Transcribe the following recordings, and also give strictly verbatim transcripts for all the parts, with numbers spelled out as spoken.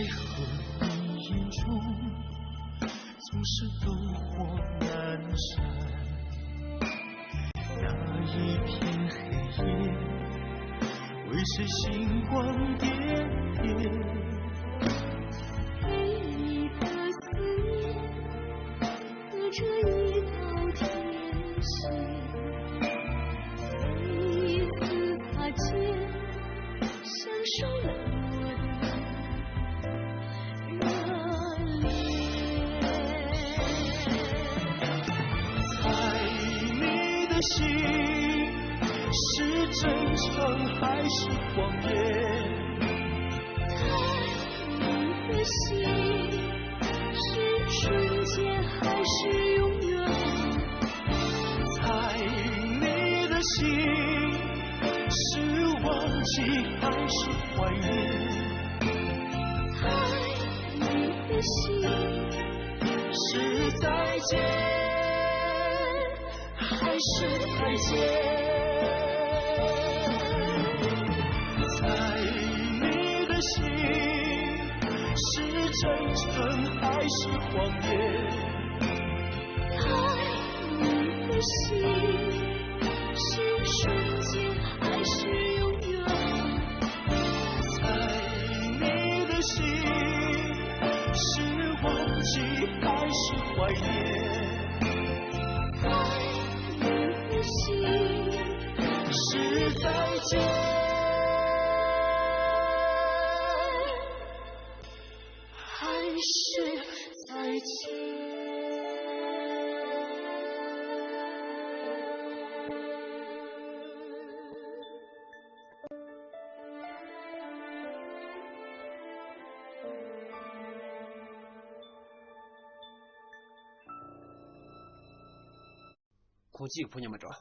黑云中，总是灯火阑珊。那一片黑夜，为谁星光点点？对你的思念，隔着一道天线，每一次擦肩， 享受了我的热烈。猜你的心是真诚还是谎言？猜你的心是瞬间还是永远？猜你的心 是忘记还是怀念？猜你的心，是再见还是再见？猜你的心，是真诚还是谎言？猜你的心， 是瞬间还是永远？猜你的心，是忘记还是怀念？猜你的心，是再见还是再见？ ཁོང་གཅིག་ཕོ་ཉ་མ་འགྲོ།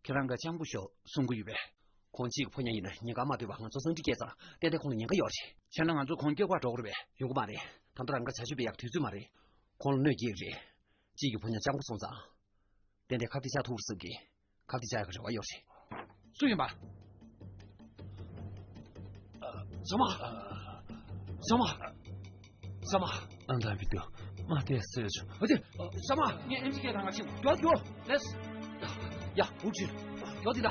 ཁྱེད་རང་ག་ལྕམ་སྐུ་ཞབས་གསུང་གི་ཡོད་པས། ཁོང་གཅིག་ཕོ་ཉ་ཡིན་ན་ཉེན་ཁ་མ་ཐུག་པ་ང་ཚོ་སང་ཀྲི་སྐད་ཚར་ཏན་ཏན་ཁོང་ལ་ཉེན་ཁ་ཡོད་རེད། བྱས་ན་ང་ཚོ་ཁོང་སྐྱོབ་ག་འགྲོ་དགོས་རེད་པས། ཡོང་གི་མ་རེད། ད་ལྟ་རང་ག་བྱ་སྤྱོད་སྤེལ་ཡག་དུས་ཚོད་མ་རེད། ཁོང་ལ་གནོད་སྐྱེལ་གི་རེད། གཅིག་གི་ཕོ་ཉ་ལྕམ་སྐུ་སོང་ཙང་། ཏན་ཏན་ཁ་གཏད་བཅག་ཐུབ་པ་བསམ་གི། ཁ་གཏད་བཅག་ཡག་གི་རེ་བ་ཡོད་རེད། སུ་ཡིན་པ། ཟ་མ། ཟ་མ། ཟ་མ། ཨ་མདའ་བི་ཏུ། མ་དེ་སེ་ཆུ། ཨ་དེ། ཟ་མ། ངས་ཨེམ་ཆི་ཀེ་དང་ང་ཆིང་། མགྱོགས་མགྱོགས། ལེས། ཡ། འུ་ཅི། མགྱོགས་དེ་ད།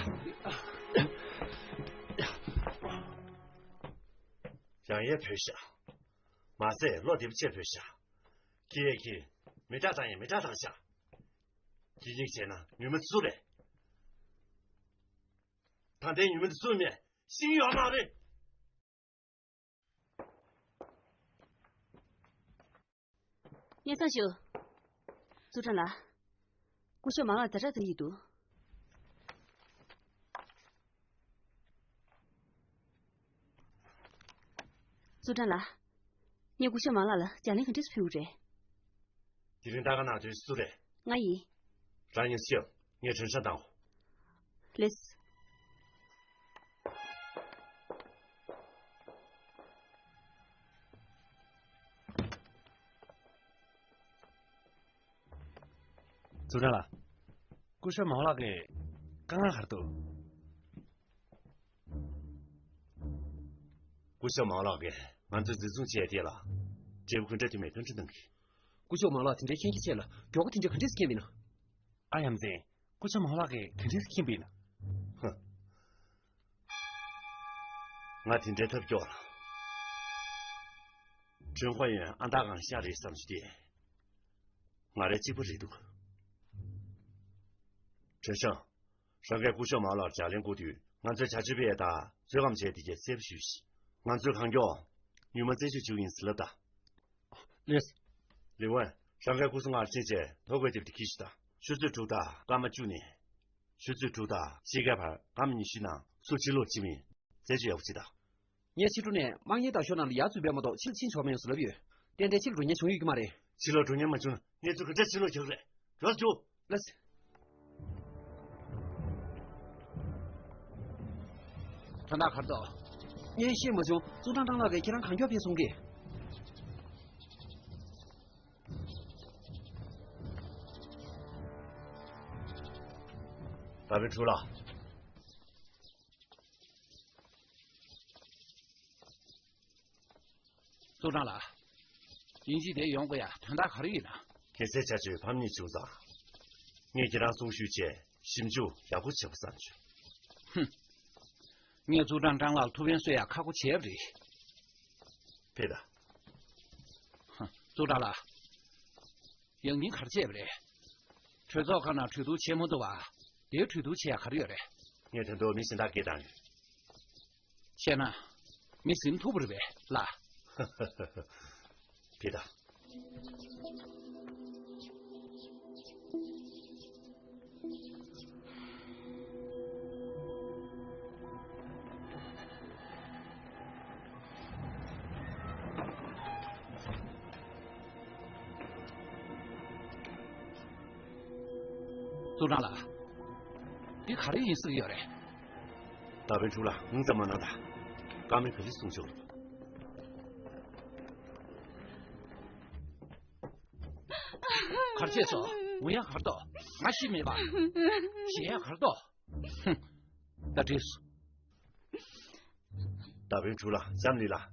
ཡང་ཡས་བོས་ཤག་མ་ཟད་བློ་བདེ་པོ་ཆེ་བོས་ཤག་ཁྱི་ཡས་ཁྱི། མི་དྲག་དང་ཡང་མི་དྲག་དང་ཤག་ཁྱི་ཡིག་བྱས་ན་ཉུལ་མི་སུ་རེད། ད་ལྟའི་ཉུལ་མི་འདི་སུ་མེད་ཤིང་ཡོད་མ་རེད། སྙན་སེང་ཞུ། ཙུའུ་ཀྲང་ལགས། སྐུ་ཞབས་མ་ལགས་ད་ལྟ་ད་ཡིག་འདུག་ཙུའུ་ཀྲང་ལགས། ངས་སྐུ་ཞབས་མ་ལགས་ལ་ལྗགས་ལན་ག་འདྲས་ཕུལ་དགོས་རེད། དེ་རིང་ལྟ་ག་ནང་དོན་སུ་རེད། ང་ཡིན། རང་ཉིད་སྐྱོབ། ངས་གྲོན་ཆུང་བཏང་གོ། ལེས། ཙུའུ་ཀྲང་ལགས། སྐུ་ཞབས་མའོ་ལགས་ཀྱིས་དཀའ་ངལ་ག་རེ་འདུག་སྐུ་ཞབས་མའོ་ལགས་ཀྱིས་ང་ཚོའི་འཛིན་བཟུང་བྱས་དེ་ལ་འབྲས་བུ་ག་འདྲ་ཐོན་མེད་བཀའ་འདྲི་གནང་གི། སྐུ་ཞབས་མའོ་ལགས་དེ་འདྲའི་མཁྱེན་རྒྱ་ཆེ་ལ་མགྱོགས་པོ་དེ་འདྲ་ག་འདྲས་སེ་མཁྱེན་པ་ཡིན་ན། ཨ་ཡ་མཚན། སྐུ་ཞབས་མའོ་ལགས་ཀྱིས་ག་འདྲས་སེ་མཁྱེན་པ་ཡིན་ན། ཧ། ང་དེ་འདྲའི་ཐབས་སྐྱོ་ལ། ཁྲོན་ཧྭ་ཡོན་ཨ་མདའ་གང་ཤ་རེད་བསམ་ཞིག་སྟེ། ང་རེ་གཅིག་པ་རེད་འདུག་ཁྲོན་ཧྲང་། རང་གིས་སྐུ་ཞབས་མའོ་ལགས་ལ་ལྗགས་ལན་བསྐུར་དུས་ང་ཚོས་བྱ་སྤྱོད་སྤེལ་ཡས་དང་བཟོད་སྒོམ་བྱས་དེ་གས་གསལ་པོ་ཞུས་ཤིག་ང་ཚོས་གང་མགྱོགས་ཉུལ་མ་རྩད་གཅོད་བྱེད་ཀྱི་ཡིན་ཟེར་ལབ་དང་། ལེས། ལི་ཝན། རང་གིས་སྐུ་སྲུང་ཨར་ཆེན་བཅས་ཐོ་འགོད་དེབ་དེ་འཁྱེར་ཤོག་དང་། ཆུ་ཚོད་དྲུག་དང་སྐར་མ་བཅུ་ནས། ཆུ་ཚོད་དྲུག་དང་ཕྱེད་ཀའི་བར་སྐར་མ་ཉི་ཤུའི་ནང་ཚུར་ཕྱིར་ལོག་བྱེད་པ་ཡིན། རྩད་གཅོད་ཡག་པོ་བྱེད་དང་། ངས་ཕྱི་དྲོ་ནས་དམག་གཉེར་དང་ཤོག་ནང་ལ་ཡར་འཛུལ་བས་མ་གཏོགས་ཕྱིར་ཕྱིན་ཆོག་མ་ཡོང་ཟེར་ལབ་ཡོད། ཏན་ཏན་ཕྱིར་འགྲོ་མཁན་བྱུང་ཡོད་ཀྱི་མ་རེད། ཕྱིར་ལོག་འགྲོ་མཁན་མ་བྱུང་ན་གནས་ཚུལ་ག་འདྲ་ཕྱིར་ལོག་རྒྱག་རེད། མགྱོགས་སེ་འགྲོ། ལགས་སེ། དོན་དག་ག་རེ་འདུག་སྙན་ཞུ་མ་བྱུང་། ཙུའུ་ཀྲང་ཀྲང་ལགས་ཀྱིས་ཁྱེད་རང་གང་མགྱོགས་ཕེབས་གསུང་གི། ད་ཕན་ཕྲུག་ལགས། ཙུའུ་ཀྲང་ལགས། དབྱིན་ཇི་དེ་ཡོང་དགོས་ཡ་དོན་དག་ག་རེ་ཡིན་ན། གེ་སར་ཆ་ཆོས་ཕམ་ཉེས་བྱུང་ཙང་། ངས་ཁྱེད་རང་གསུང་ཞུས་བྱས་ཞིབ་འཇུག་ཡག་པོ་བྱེད་དགོས་བསམ་བྱུང་། ཧུམ། ངས་ཙུའུ་ཀྲང་ཀྲང་ལགས་ལ་ཐུགས་ཕན་གསོས་ཡ་ཁག་པོ་བྱས་པ་རེད། ཕེབས་དང་། ཧ། ཙུའུ་ཀྲང་ལགས། ཡང་སྙིང་ག་རེ་བྱས་པ་རེད། གྲོས་ཚོགས་ཁང་ནང་གྲོས་བསྡུར་བྱེད་མ་ཐུབ་པ། དེའི་གྲོས་བསྡུར་བྱེད་ཡ་ག་རེ་ཡོད་རེད། ངས་དོན་དུ་མི་གཞན་དག་སྐད་བཏང་ཡོད། བཤད་ན། མི་ཟིན་ཐུབ་པ་རེད་པས་ལགས། ཕེབས་དང་། ཙུའུ་ཀྲང་ལགས། འདི་ག་རེ་ཡིན་ཟེར་གྱི་ཡོད་རེད། ད་པིན་ཕྲུག་ལགས་ངུ་ཙམ་མ་གནང་དང་། བཀའ་མོལ་ག་རེ་གསུང་ཆོག་རེད། གར་ཆས་སོ། ངུ་ཡག་གར་ཏོ། ང་ཤི་མེད་པ། ཞེད་ཡག་གར་ཏོ། ཧུམ། ད་འགྲིགས་སོང་། ད་པིན་ཕྲུག་ལགས། ལྕམ་ལི་ལགས།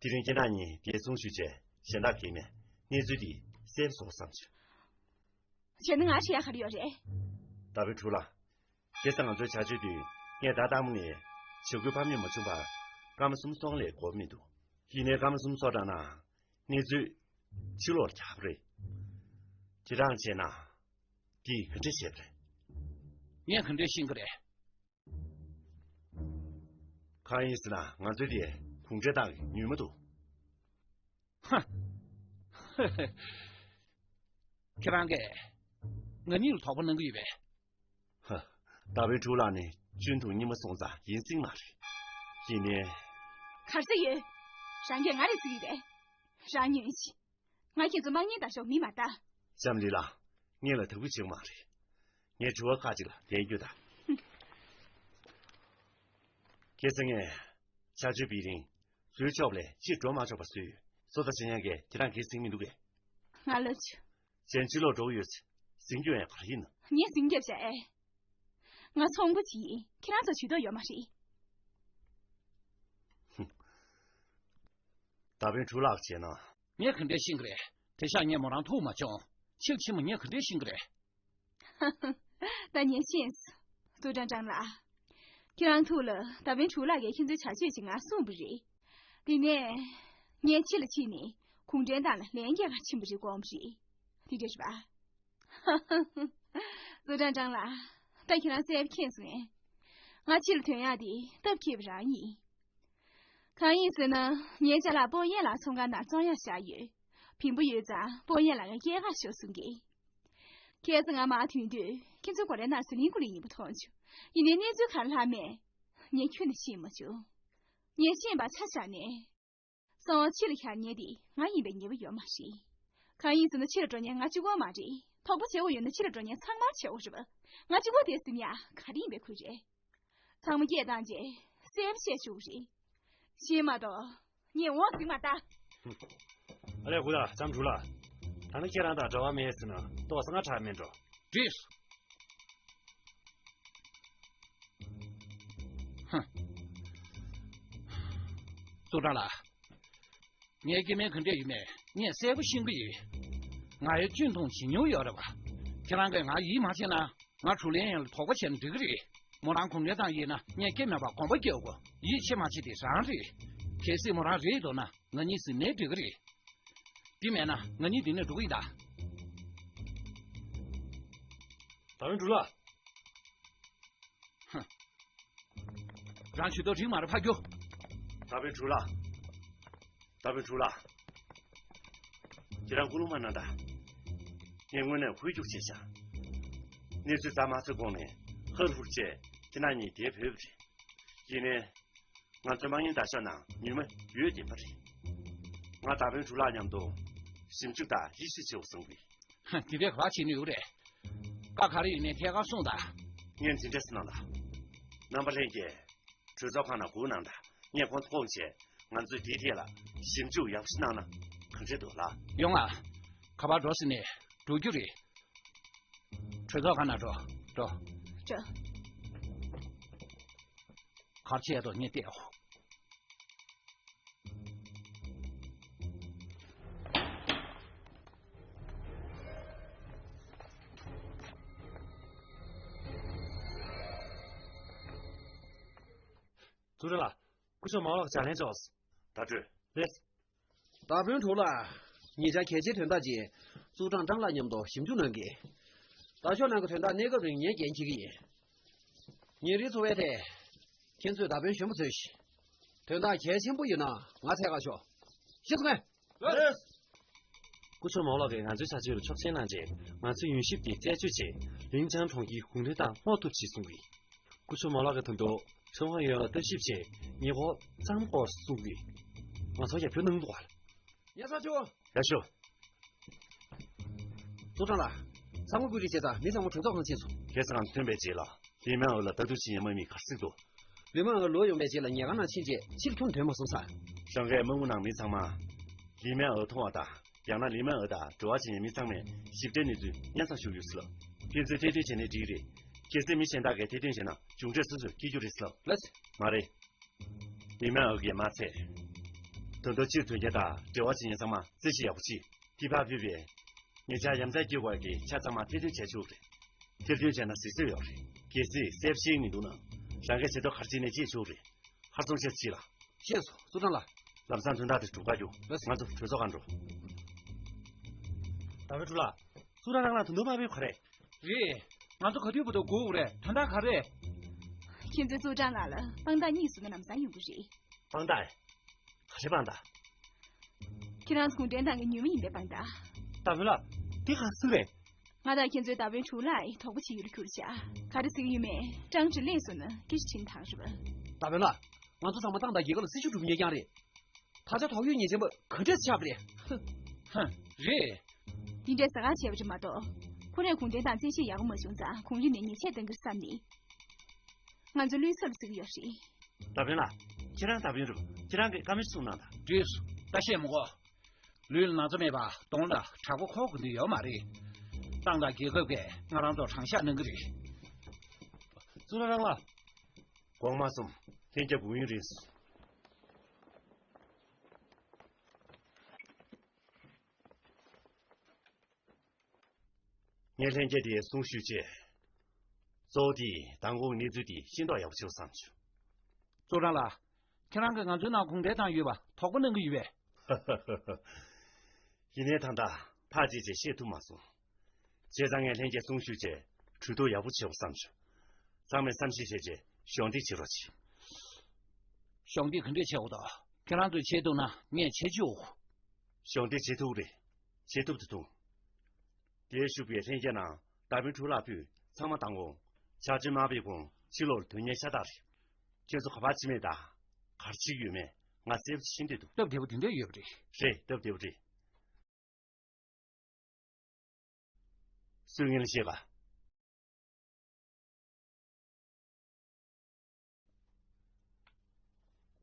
དེ་རིང་ཁྱེད་རང་གཉིས་འདིར་གསུང་ཞུས་བྱས་གཞན་དག་གིས་མེད་གནས་ཚུལ་འདི་གསལ་པོ་བཟོ་བསམ་བྱུང་། བྱས་ན་ང་ཤི་ཡག་ག་རེ་ཡོད་རེད། ད་པིན་ཕྲུག་ལགས། ཁ་སང་ང་ཚོའི་བྱ་སྤྱོད་དུས་ངས་ད་ལྟ་མོ་ནས་བྱ་རྒོད་ཕམ་ཉེས་མ་བྱུང་བར་སྐར་མ་གསུམ་སོང་ལས་འགོར་མི་འདུག་ཡིན་ནའི་སྐར་མ་གསུམ་སོང་གྲང་ན་གནས་ཚུལ་ཕྱི་ལོགས་རྒྱག་པ་རེད། ཁྱེད་རང་བྱས་ན་འདི་ག་འདྲ་བྱས་པ་རེད། ངས་ག་འདྲ་ཤེས་ཀྱི་རེད། གང་ཡིན་ཟེར་ན་ང་ཚོའི་དེ་གུང་ཁྲན་ཏང་གི་ཉུལ་མ་འདུག་ཧ། ཁྱེད་རང་གིས་ང་གཉིས་ལ་དོགས་པ་གནང་གི་ཡོད་པས། ཧ། ད་པིན་ཕྲུག་ལགས་ནི་ཅུན་ཐུང་རྙིང་མ་སོང་ཙང་ཡིན་སྲིད་མ་རེད། ཡིན་ནའི། ག་རེ་ཟེར་ཡོད། རང་གིས་ང་རེད་ཟེར་གྱི་རེད། རང་ཉོན་ཅིག་ང་ཁྱེད་ཚོ་དམག་གཉེར་ད་ཞོག་མི་མ་ལྟ། ལྕམ་ལི་ལགས། ངེད་ལ་དག་པོ་བྱེད་མ་རེད། ངས་དྲི་བ་ཁག་ཅིག་ལ་ལན་རྒྱོབ་དང་། ཁ་སང་ངས་ཆར་ཆུ་བི་རིང་ཚུར་ཕྱོགས་ལས་ཕྱིར་འགྲོ་མ་ཆོག་པ་བཟོས་ཡོད། བཟོ་ལྟ་བྱེད་མཁན་གྱིས་ཁྱེད་རང་གིས་ཟིན་མི་འདུག་གས། ང་ལབ་བྱུང་། གཞན་ཕྱིར་ལོག་འགྲོ་གི་ཡོད་ཟེར། ཟིན་རྒྱུ་ཡང་ག་རེ་ཡིན་ནམ། ངས་ཟིན་རྒྱབ་བྱས་ཨེ། ང་ཚོང་པ་ཅིག་ཡིན། ཁྱེད་རང་ཚོ་ཇུས་གཏོགས་ཡོད་མ་རེད། ད་པིན་ཕྲུག་ལགས་བྱས་ན། ངས་ག་འདྲས་ཤེས་ཀྱི་རེད། དེ་ཤག་ངས་མོ་རང་ཐུག་མ་བྱུང་། ཕྱིར་ཕྱིན་པ་ངས་ག་འདྲས་ཤེས་ཀྱི་རེད། ད་ངས་ཤེས་སོང་། ཙུའུ་ཀྲང་ཀྲང་ལགས། ཁྱེད་རང་ཐུག་ལ་ད་པིན་ཕྲུག་ལགས་ཀྱིས་ཁྱེད་ཚོའི་བྱ་སྤྱོད་ཅིག་ང་གསུངས་པ་རེད། དེ་ནས་ངས་ཕྱི་ལ་ཕྱིན་ནས་གུང་ཁྲན་ཏང་ལ་ལན་རྒྱག་གར་ཕྱིན་པ་རེད་དགོངས་པ་རེད། དེ་འདྲ་རེད་པ། ཙུའུ་ཀྲང་ཀྲང་ལགས། ད་ཁྱེད་རང་གསལ་པོ་མཁྱེན་སོང་ངས། ང་ཕྱི་ལ་ཐོན་ཡག་དེ་སྟབས་མཁས་པ་རང་ཡིན། གང་ཡིན་ཟེར་ན། ངའི་ཅ་ལག་སྤོ་ཡས་ལ་ཚོང་ཁང་ནང་བཙོང་ཡག་བཞག་ཡོད། བེམ་པོ་ཡོད་ཙང་སྤོ་ཡས་ལ་ང་སྐྱེལ་གར་ཤོག་གསུང་གི། ཁ་སང་ང་མར་ཐོན་དུས་ཁྱེད་ཚོ་སྒོ་རའི་ནང་ཟི་ལིང་གུ་ལིང་ཡིན་པ་མཐོང་བྱུང་། ཡིན་ནའི་གནས་ཚུལ་ག་རེ་ལྷག་མེད། ངས་ཁྱོན་ནས་ཤེས་མ་བྱུང་། ངས་ཤེས་པ་ཆ་བཞག་ནས། གསང་བ་ཕྱི་ལ་ཤར་མཁན་དེ་ང་ཡིན་པའི་ངེས་པ་ཡོད་མ་རེད། གང་ཡིན་ཟེར་ན་ཕྱི་ལ་འགྲོ་མཁན་ང་གཅིག་པོ་མ་རེད། དོགས་པ་བྱེད་དགོས་ཡོད་ན་ཕྱི་ལ་འགྲོ་མཁན་ཚང་མར་བྱེད་དགོས་རེད་པ། ང་གཅིག་པོ་དེ་ཟིན་ཡ་ག་རེ་ཡིན་པའི་ཁུལ་རེད། ཚང་མ་སྐད་བཏང་རྗེས་གསལ་པོ་བཤད་ཆོག་གི་རེད། ཤེས་མ་གཏོགས་ངས་འོང་ཟིན་མ་ལྟ། ཨ་ལས་ཧུ་ད་ལྕམ་དྲུག་ལགས། ད་ནི་ཁྱེད་རང་དང་འབྲེལ་བ་མེད་ཟེར་ན་ཏོག་ཙམ་ང་དྲག་མེད་འགྲོ། འགྲིགས། ཧུམ། ཙུའུ་ཀྲང་ལགས། ངའི་སྐྱེ་དམན་ག་འདྲས་ཡོད་མེད་ངས་གསལ་པོ་ཤེས་ཀྱི་ཡོད། ང་ཡང་ཅུན་ཐུང་བྱེད་མྱོང་ཡོད་རེད་པ། ཁྱེད་རང་གིས་ང་ཡིད་མ་ཆེས་ན་ང་དྲུག་ལན་ཡན་ལ་དོགས་པ་བྱས་ན་འགྲིག་གི་རེད། མོ་རང་གུང་ཁྲན་ཏང་ཡིན་ན་ངས་སྐྱེ་མེད་པར་གོམ་པ་རྒྱག་དགོས། ཡིད་ཆེས་མ་བྱེད་དེ་རང་རེད། གལ་སྲིད་མོ་རང་རེད་འདུག་ན་ང་གཉིས་ཟིན་ནའི་འགྲིག་གི་རེད། དེ་མེད་ན་ང་གཉིས་འདི་ནས་འགྲོ་གི་ཡིན་ད། ད་རུང་འགྲོ་ལ། ཧ། རང་ཇུས་གཏོགས་འགྲིག་མ་རེད་ཕར་རྒྱུགས། ད་པིན་ཕྲུག་ལགས། ད་པིན་ཕྲུག་ལགས། ཁྱེད་རང་སྐུལ་སློང་མ་གནང་དང་། ངས་དངོས་གནས་ཧུར་རྒྱུག་བྱས་ཤག་གནས་ཚུལ་གཙང་མ་ཚོའི་གོང་ནས་ཧ་ཧུར་བྱས་ཁྱེད་རང་གཉིས་དེར་བོས་པ་རེད། ཡིན་ནའི། ང་ཚོའི་དམག་མིའི་མདའ་ཤོག་ནང་མྱུལ་མ་ཡོད་བསྡད་པ་རེད། ང་ད་པིན་ཕྲུག་ལགས་མཉམ་དུ་ཞིབ་འཇུག་དང་ཡིད་ཆེས་བྱེད་དགོས་བསམ་གི། ཧ། དེ་འདྲའི་ག་བ་བྱེད་ནུས་ཡོད་རེད། བཀའ་ག་རེ་ཡིན་ནའི་ཐད་ཀར་གསུངས་དང་། ངས་འཛིན་གྲྭ་སུ་གནང་དང་། རྣམ་པ་ལྷན་རྒྱས་གྲོས་ཚོགས་ཁང་ནང་སྒུག་གནང་དང་། ངས་ཁོང་ཚོ་སྐོང་བྱས་ང་ཚོས་དེའི་ཐད་ལ་ཞིབ་འཇུག་ཡག་ཤོས་གནང་ན་ག་འདྲ་འདུག་ལགས། ཡོང་ང་། ག་པར་འགྲོ་ཟེར་ནས་འགྲོ་རྒྱུ་རེད། གྲོས་ཚོགས་ཁང་ནང་འགྲོ། འགྲོ། འགྲོ། གར་ཆེ་ཡ་དོ་ངས་བལྟས་འོ། ཙུའུ་ཀྲང་ལགས། སྐུ་ཞབས་མའོ་ལགས་ཀྱིས་ལན་བྱས། བརྡ་སྤྲོད། ལགས། དར་དཔོན་དྲུག་ལགས། ཉེ་ཆར་གལ་ཆེའི་དོན་དག་ཅིག་ཙུའུ་ཀྲང་ཀྲང་ལགས་མཉམ་དུ་ཞིབ་འཇུག་གནང་གིས། ད་ཕྱོགས་ནང་གི་དོན་དག་གནས་སྐབས་རིང་ངས་འགན་འཁྱེར་གྱི་ཡིན། ཉིན་རེའི་འཚོ་བའི་ཐད། ཁྱེད་ཚོས་དར་དཔོན་གཞོན་པ་བཟོས་ཤིག་དོན་དག་གལ་ཆེན་པོ་ཡོད་ན་ང་འཚོལ་གར་ཤོག་ཤེས་སོང་ངས། ལགས། སྐུ་ཞབས་མའོ་ལགས་ཀྱིས་ང་ཚོའི་བྱ་སྤྱོད་ལ་ཆོག་མཆན་གནང་རྗེས། ང་ཚོས་ཡུལ་ཞིབ་དེ་རྩད་གཅོད་བྱས། ལིང་ཅང་གྲོང་ཁྱེར་གུང་ཁྲན་ཏང་སྔོག་ཐུབ་ཅེས་གསུངས་ཡོད། སྐུ་ཞབས་མའོ་ལགས་ཀྱིས་ད་དུང་ཁྲེན་ཧྭ་ཡོན་ལ་ལྟ་ཞིབ་བྱས། ཉེ་འཁོར་གཙང་སྐོར་གསུངས་ཡོད། ང་ཚོར་རྒྱབ་སྐྱོར་གནང་འདུག་ག་ཉེ་ས་ཆུ། ཡ་ཤོ། ཙུའུ་ཀྲང་ལགས། ཚང་མ་བཀོད་སྒྲིག་བྱས་ཙང་མི་ཚང་མ་གྲོས་ཚོགས་ཁང་ཕྱིན་སོང་། ཁ་སང་ང་ཚོ་ཐོན་པའི་རྗེས་ལ། ལི་མན་ཨོ་ལ་ལྟ་རྟོག་བྱེད་མཁན་དམག་མི་ག་རེ་གཟིགས་འདུག་ལི་མན་ཨོ་ལོག་ཡོང་པའི་རྗེས་ལ་ཉལ་ཁང་ནང་ཕྱིན་རྗེས་ཕྱིར་འཁྱམས་དོན་མ་སོང་ཟེར། ཧྲང་ཧའེ་དམག་དཔུང་ནང་མི་ཚང་མ། ལི་མན་ཨོ་མཐོང་བ་དང་། ཡང་ན་ལི་མན་ཨོ་དང་འབྲེལ་བ་བྱེད་མཁན་མི་ཚང་མས་ཞིབ་ཕྲའི་གནས་ཚུལ་སྙན་སེང་ཞུ་གི་ཡོད་ཟེར་ལབ། ཁྱེད་ཚོས་ཐེར་འདོན་བྱས་ནའི་འགྲིག་གི་རེད། གལ་སྲིད་མི་གཞན་དག་གིས་ཐེར་འདོན་བྱས་ན་མཇུག་འབྲས་སོ་སོས་འཁྱེར་རྒྱུ་རེད་ཟེར་ལབ། ལགས་སོ། མ་རེད། ལི་མན་ཨོ་གིས་མ་ཚད། ད་དུང་ཕྱིར་ཐོན་མཁན་དང་འབྲེལ་བ་བྱེད་མཁན་ཚང་མ་རྩད་གཅོད་ཡག་པོ་བྱེད། དེ་ཕར་ཕུད་པས། ཉེ་ཆར་ཡ་མཚན་སྐྱེ་དགོས་ཀྱི་ཆ་ཚང་མ་ཐེར་འདོན་བྱས་ཆོག་རེད། ཐེར་འདོན་བྱས་ན་གཟིགས་ཚོད་ཡོད་རེད། གལ་སྲིད་གསལ་པོ་ཤེས་མི་འདུག་ན། རང་གིས་བྱེད་ཐབས་ག་རེ་བྱས་ནས་བྱེད་ཆོག་རེད། ཧར་སོང་ཆེད་ཅིག་ལ། ཤེས་སོང་ཙུའུ་ཀྲང་ལགས། ལམ་སང་དོན་དག་དེ་སྒྲུབ་གར་རྒྱུགས། ལགས་སོ། ང་ཚོ་གྲོས་ཚོགས་ཁང་འགྲོ། དར་དཔོན་དྲུག་ལགས། ཙུའུ་ཀྲང་ལགས་དོན་དུ་མ་བོས་ག་རེད། རེད། ང་ཚོ་ག་དུས་བར་དུ་སྒུག་དགོས་རེད། དོན་དག་ག་རེ། ཁྱེད་ཚོས་ཙུའུ་ཀྲང་ལགས་ལ་དཔང་རྟགས་གཉིས་བཟོས་ན་ལམ་སང་ཡོང་གི་རེད། དཔང་རྟགས། ག་རེ་དཔང་རྟགས། ཁྱེད་རང་ཚོ་གུང་ཁྲན་ཏང་གི་ཉུལ་མ་ཡིན་པའི་དཔང་རྟགས། དར་དཔོན་ལགས། དེ་ག་རེ་ཟེར་རེད། ང་དང་ཁྱེད་ཚོའི་དར་དཔོན་དྲུག་ལགས་ཡི་དོགས་པ་བྱེད་ཡུལ་གྱུར་བྱ། ག་རེ་ཟེར་གྱི་ཡོད་མེད་ཀྲང་ཀྲི་ལེ་སོང་ན་སྐད་ཆ་དྲིས་ན་ཐང་རེད་པ། དར་དཔོན་ལགས། ང་ཚོ་ཚང་མ་ཏང་དང་རྒྱལ་ཁབ་ལ་སྲི་ཞུ་སྒྲུབ་མཁན་རྐྱང་རེད། ད་ཆ་དོགས་ཡོད་ཉེས་ཅན་པ་ག་འདྲས་ཆགས་པ་རེད། ཧ། རེད། འདི་འདྲའི་ཟ་ཁང་བྱས་པ་རེད་མ་གཏོགས། ཁོ་རས་གུང་ཁྲན་ཏང་རྩད་ཆོད་ཡག་པོ་མ་བྱུང་ཙང་གོང་རིམ་ནས་ཉེས་ཆད་གཏང་གི་རེད་བསམ་ནས། ང་ཚོ་བློན་ཚབ་ལ་ཟེར་གྱི་ཡོད་རེད། དར་དཔོན་ལགས། ཁྱེད་རང་དར་དཔོན་རེད། ཁྱེད་རང་གིས་བཀའ་མོལ་གསུངས་གནང་དང་། འགྲིག་སོང་། ད་བཤད་མི་དགོས། ལུས་ལ་ན་ཚ་མེད་པ་གདོང་ལ་དྲག་པོ་ཁོག་དགོས་དོན་ཡོད་མ་རེད། ཏང་དང་རྒྱལ་ཁབ་ཀྱིས་ང་རང་ཚོར་དྲང་གཞག་གནང་གི་རེད། ཙུའུ་ཀྲང་ལགས། དགོངས་མ་ཚོམས། ལྷན་རྒྱས་དགོངས་ཡོད་རེད། ངས་ལྷན་རྒྱས་དེ་གསུང་ཞུས་རྗེས། གཙོ་བོ་དེས་མདང་དགོང་གི་གནས་ཚུལ་དེ་ཤེས་རྟོགས་ཡག་པོ་བྱེད་དགོས་བསམ་བྱུང་། ཙུའུ་ཀྲང་ལགས། ཁྱེད་རང་གིས་ང་ཚོའི་ནང་གུང་ཁྲན་ཏང་ཡོད་པ་དོགས་པ་གནང་གི་ཡོད་པས། ཡིན་ནའི་ད་ལྟ་ཕར་བརྗེད་བྱས་བཤད་ཐུབ་མ་སོང་། བྱས་ཙང་ངས་ལྷན་རྒྱས་གསུང་ཞུས་རྗེས་གྲོས་བསྡུར་ཡག་པོ་བྱེད་དགོས་བསམ་བྱུང་། ཚང་མས་བསམ་ཤེས་བྱས་རྗེས་གཞོགས་འདེགས་བྱེད་རོགས་གྱིས། གཞོགས་འདེགས་ག་འདྲས་བྱེད་དགོས་དོ། ཁྱེད་རང་ཚོས་བྱེད་ཐུབ་ན་ངས་བྱེད་ཆོག་གཞོགས་འདེགས་བྱེད་ཐུབ་རེད། བྱེད་ཐུབ་ཏུ་ཐུང་། དེར་བཞུགས་པའི་ལྷན་རྒྱས་ནང་དར་དཔོན་དྲུག་ལ་ཕུད་ཚང་མ་མདང་དགོང་ཆར་ཆུ་དམར་པོའི་གུང་ཕྱི་ལོགས་ལ་ཐོན་མཁན་ཤ་སྟག་རེད། ཁྱེད་ཚོ་ག་པར་ཕྱིན་མེད་དང་། ག་རེ་བྱེད་ཀྱི་ཡོད་མེད་ང་གསལ་པོ་ཤེས་འདོད་འདུག་སྟབས་བདེ་པོ་དེ་འདྲ་ཡོད་པ་རེད། རེད། སྟབས་བདེ་པོ་རེད། སུས་ངན་ལ་བཤད་ག་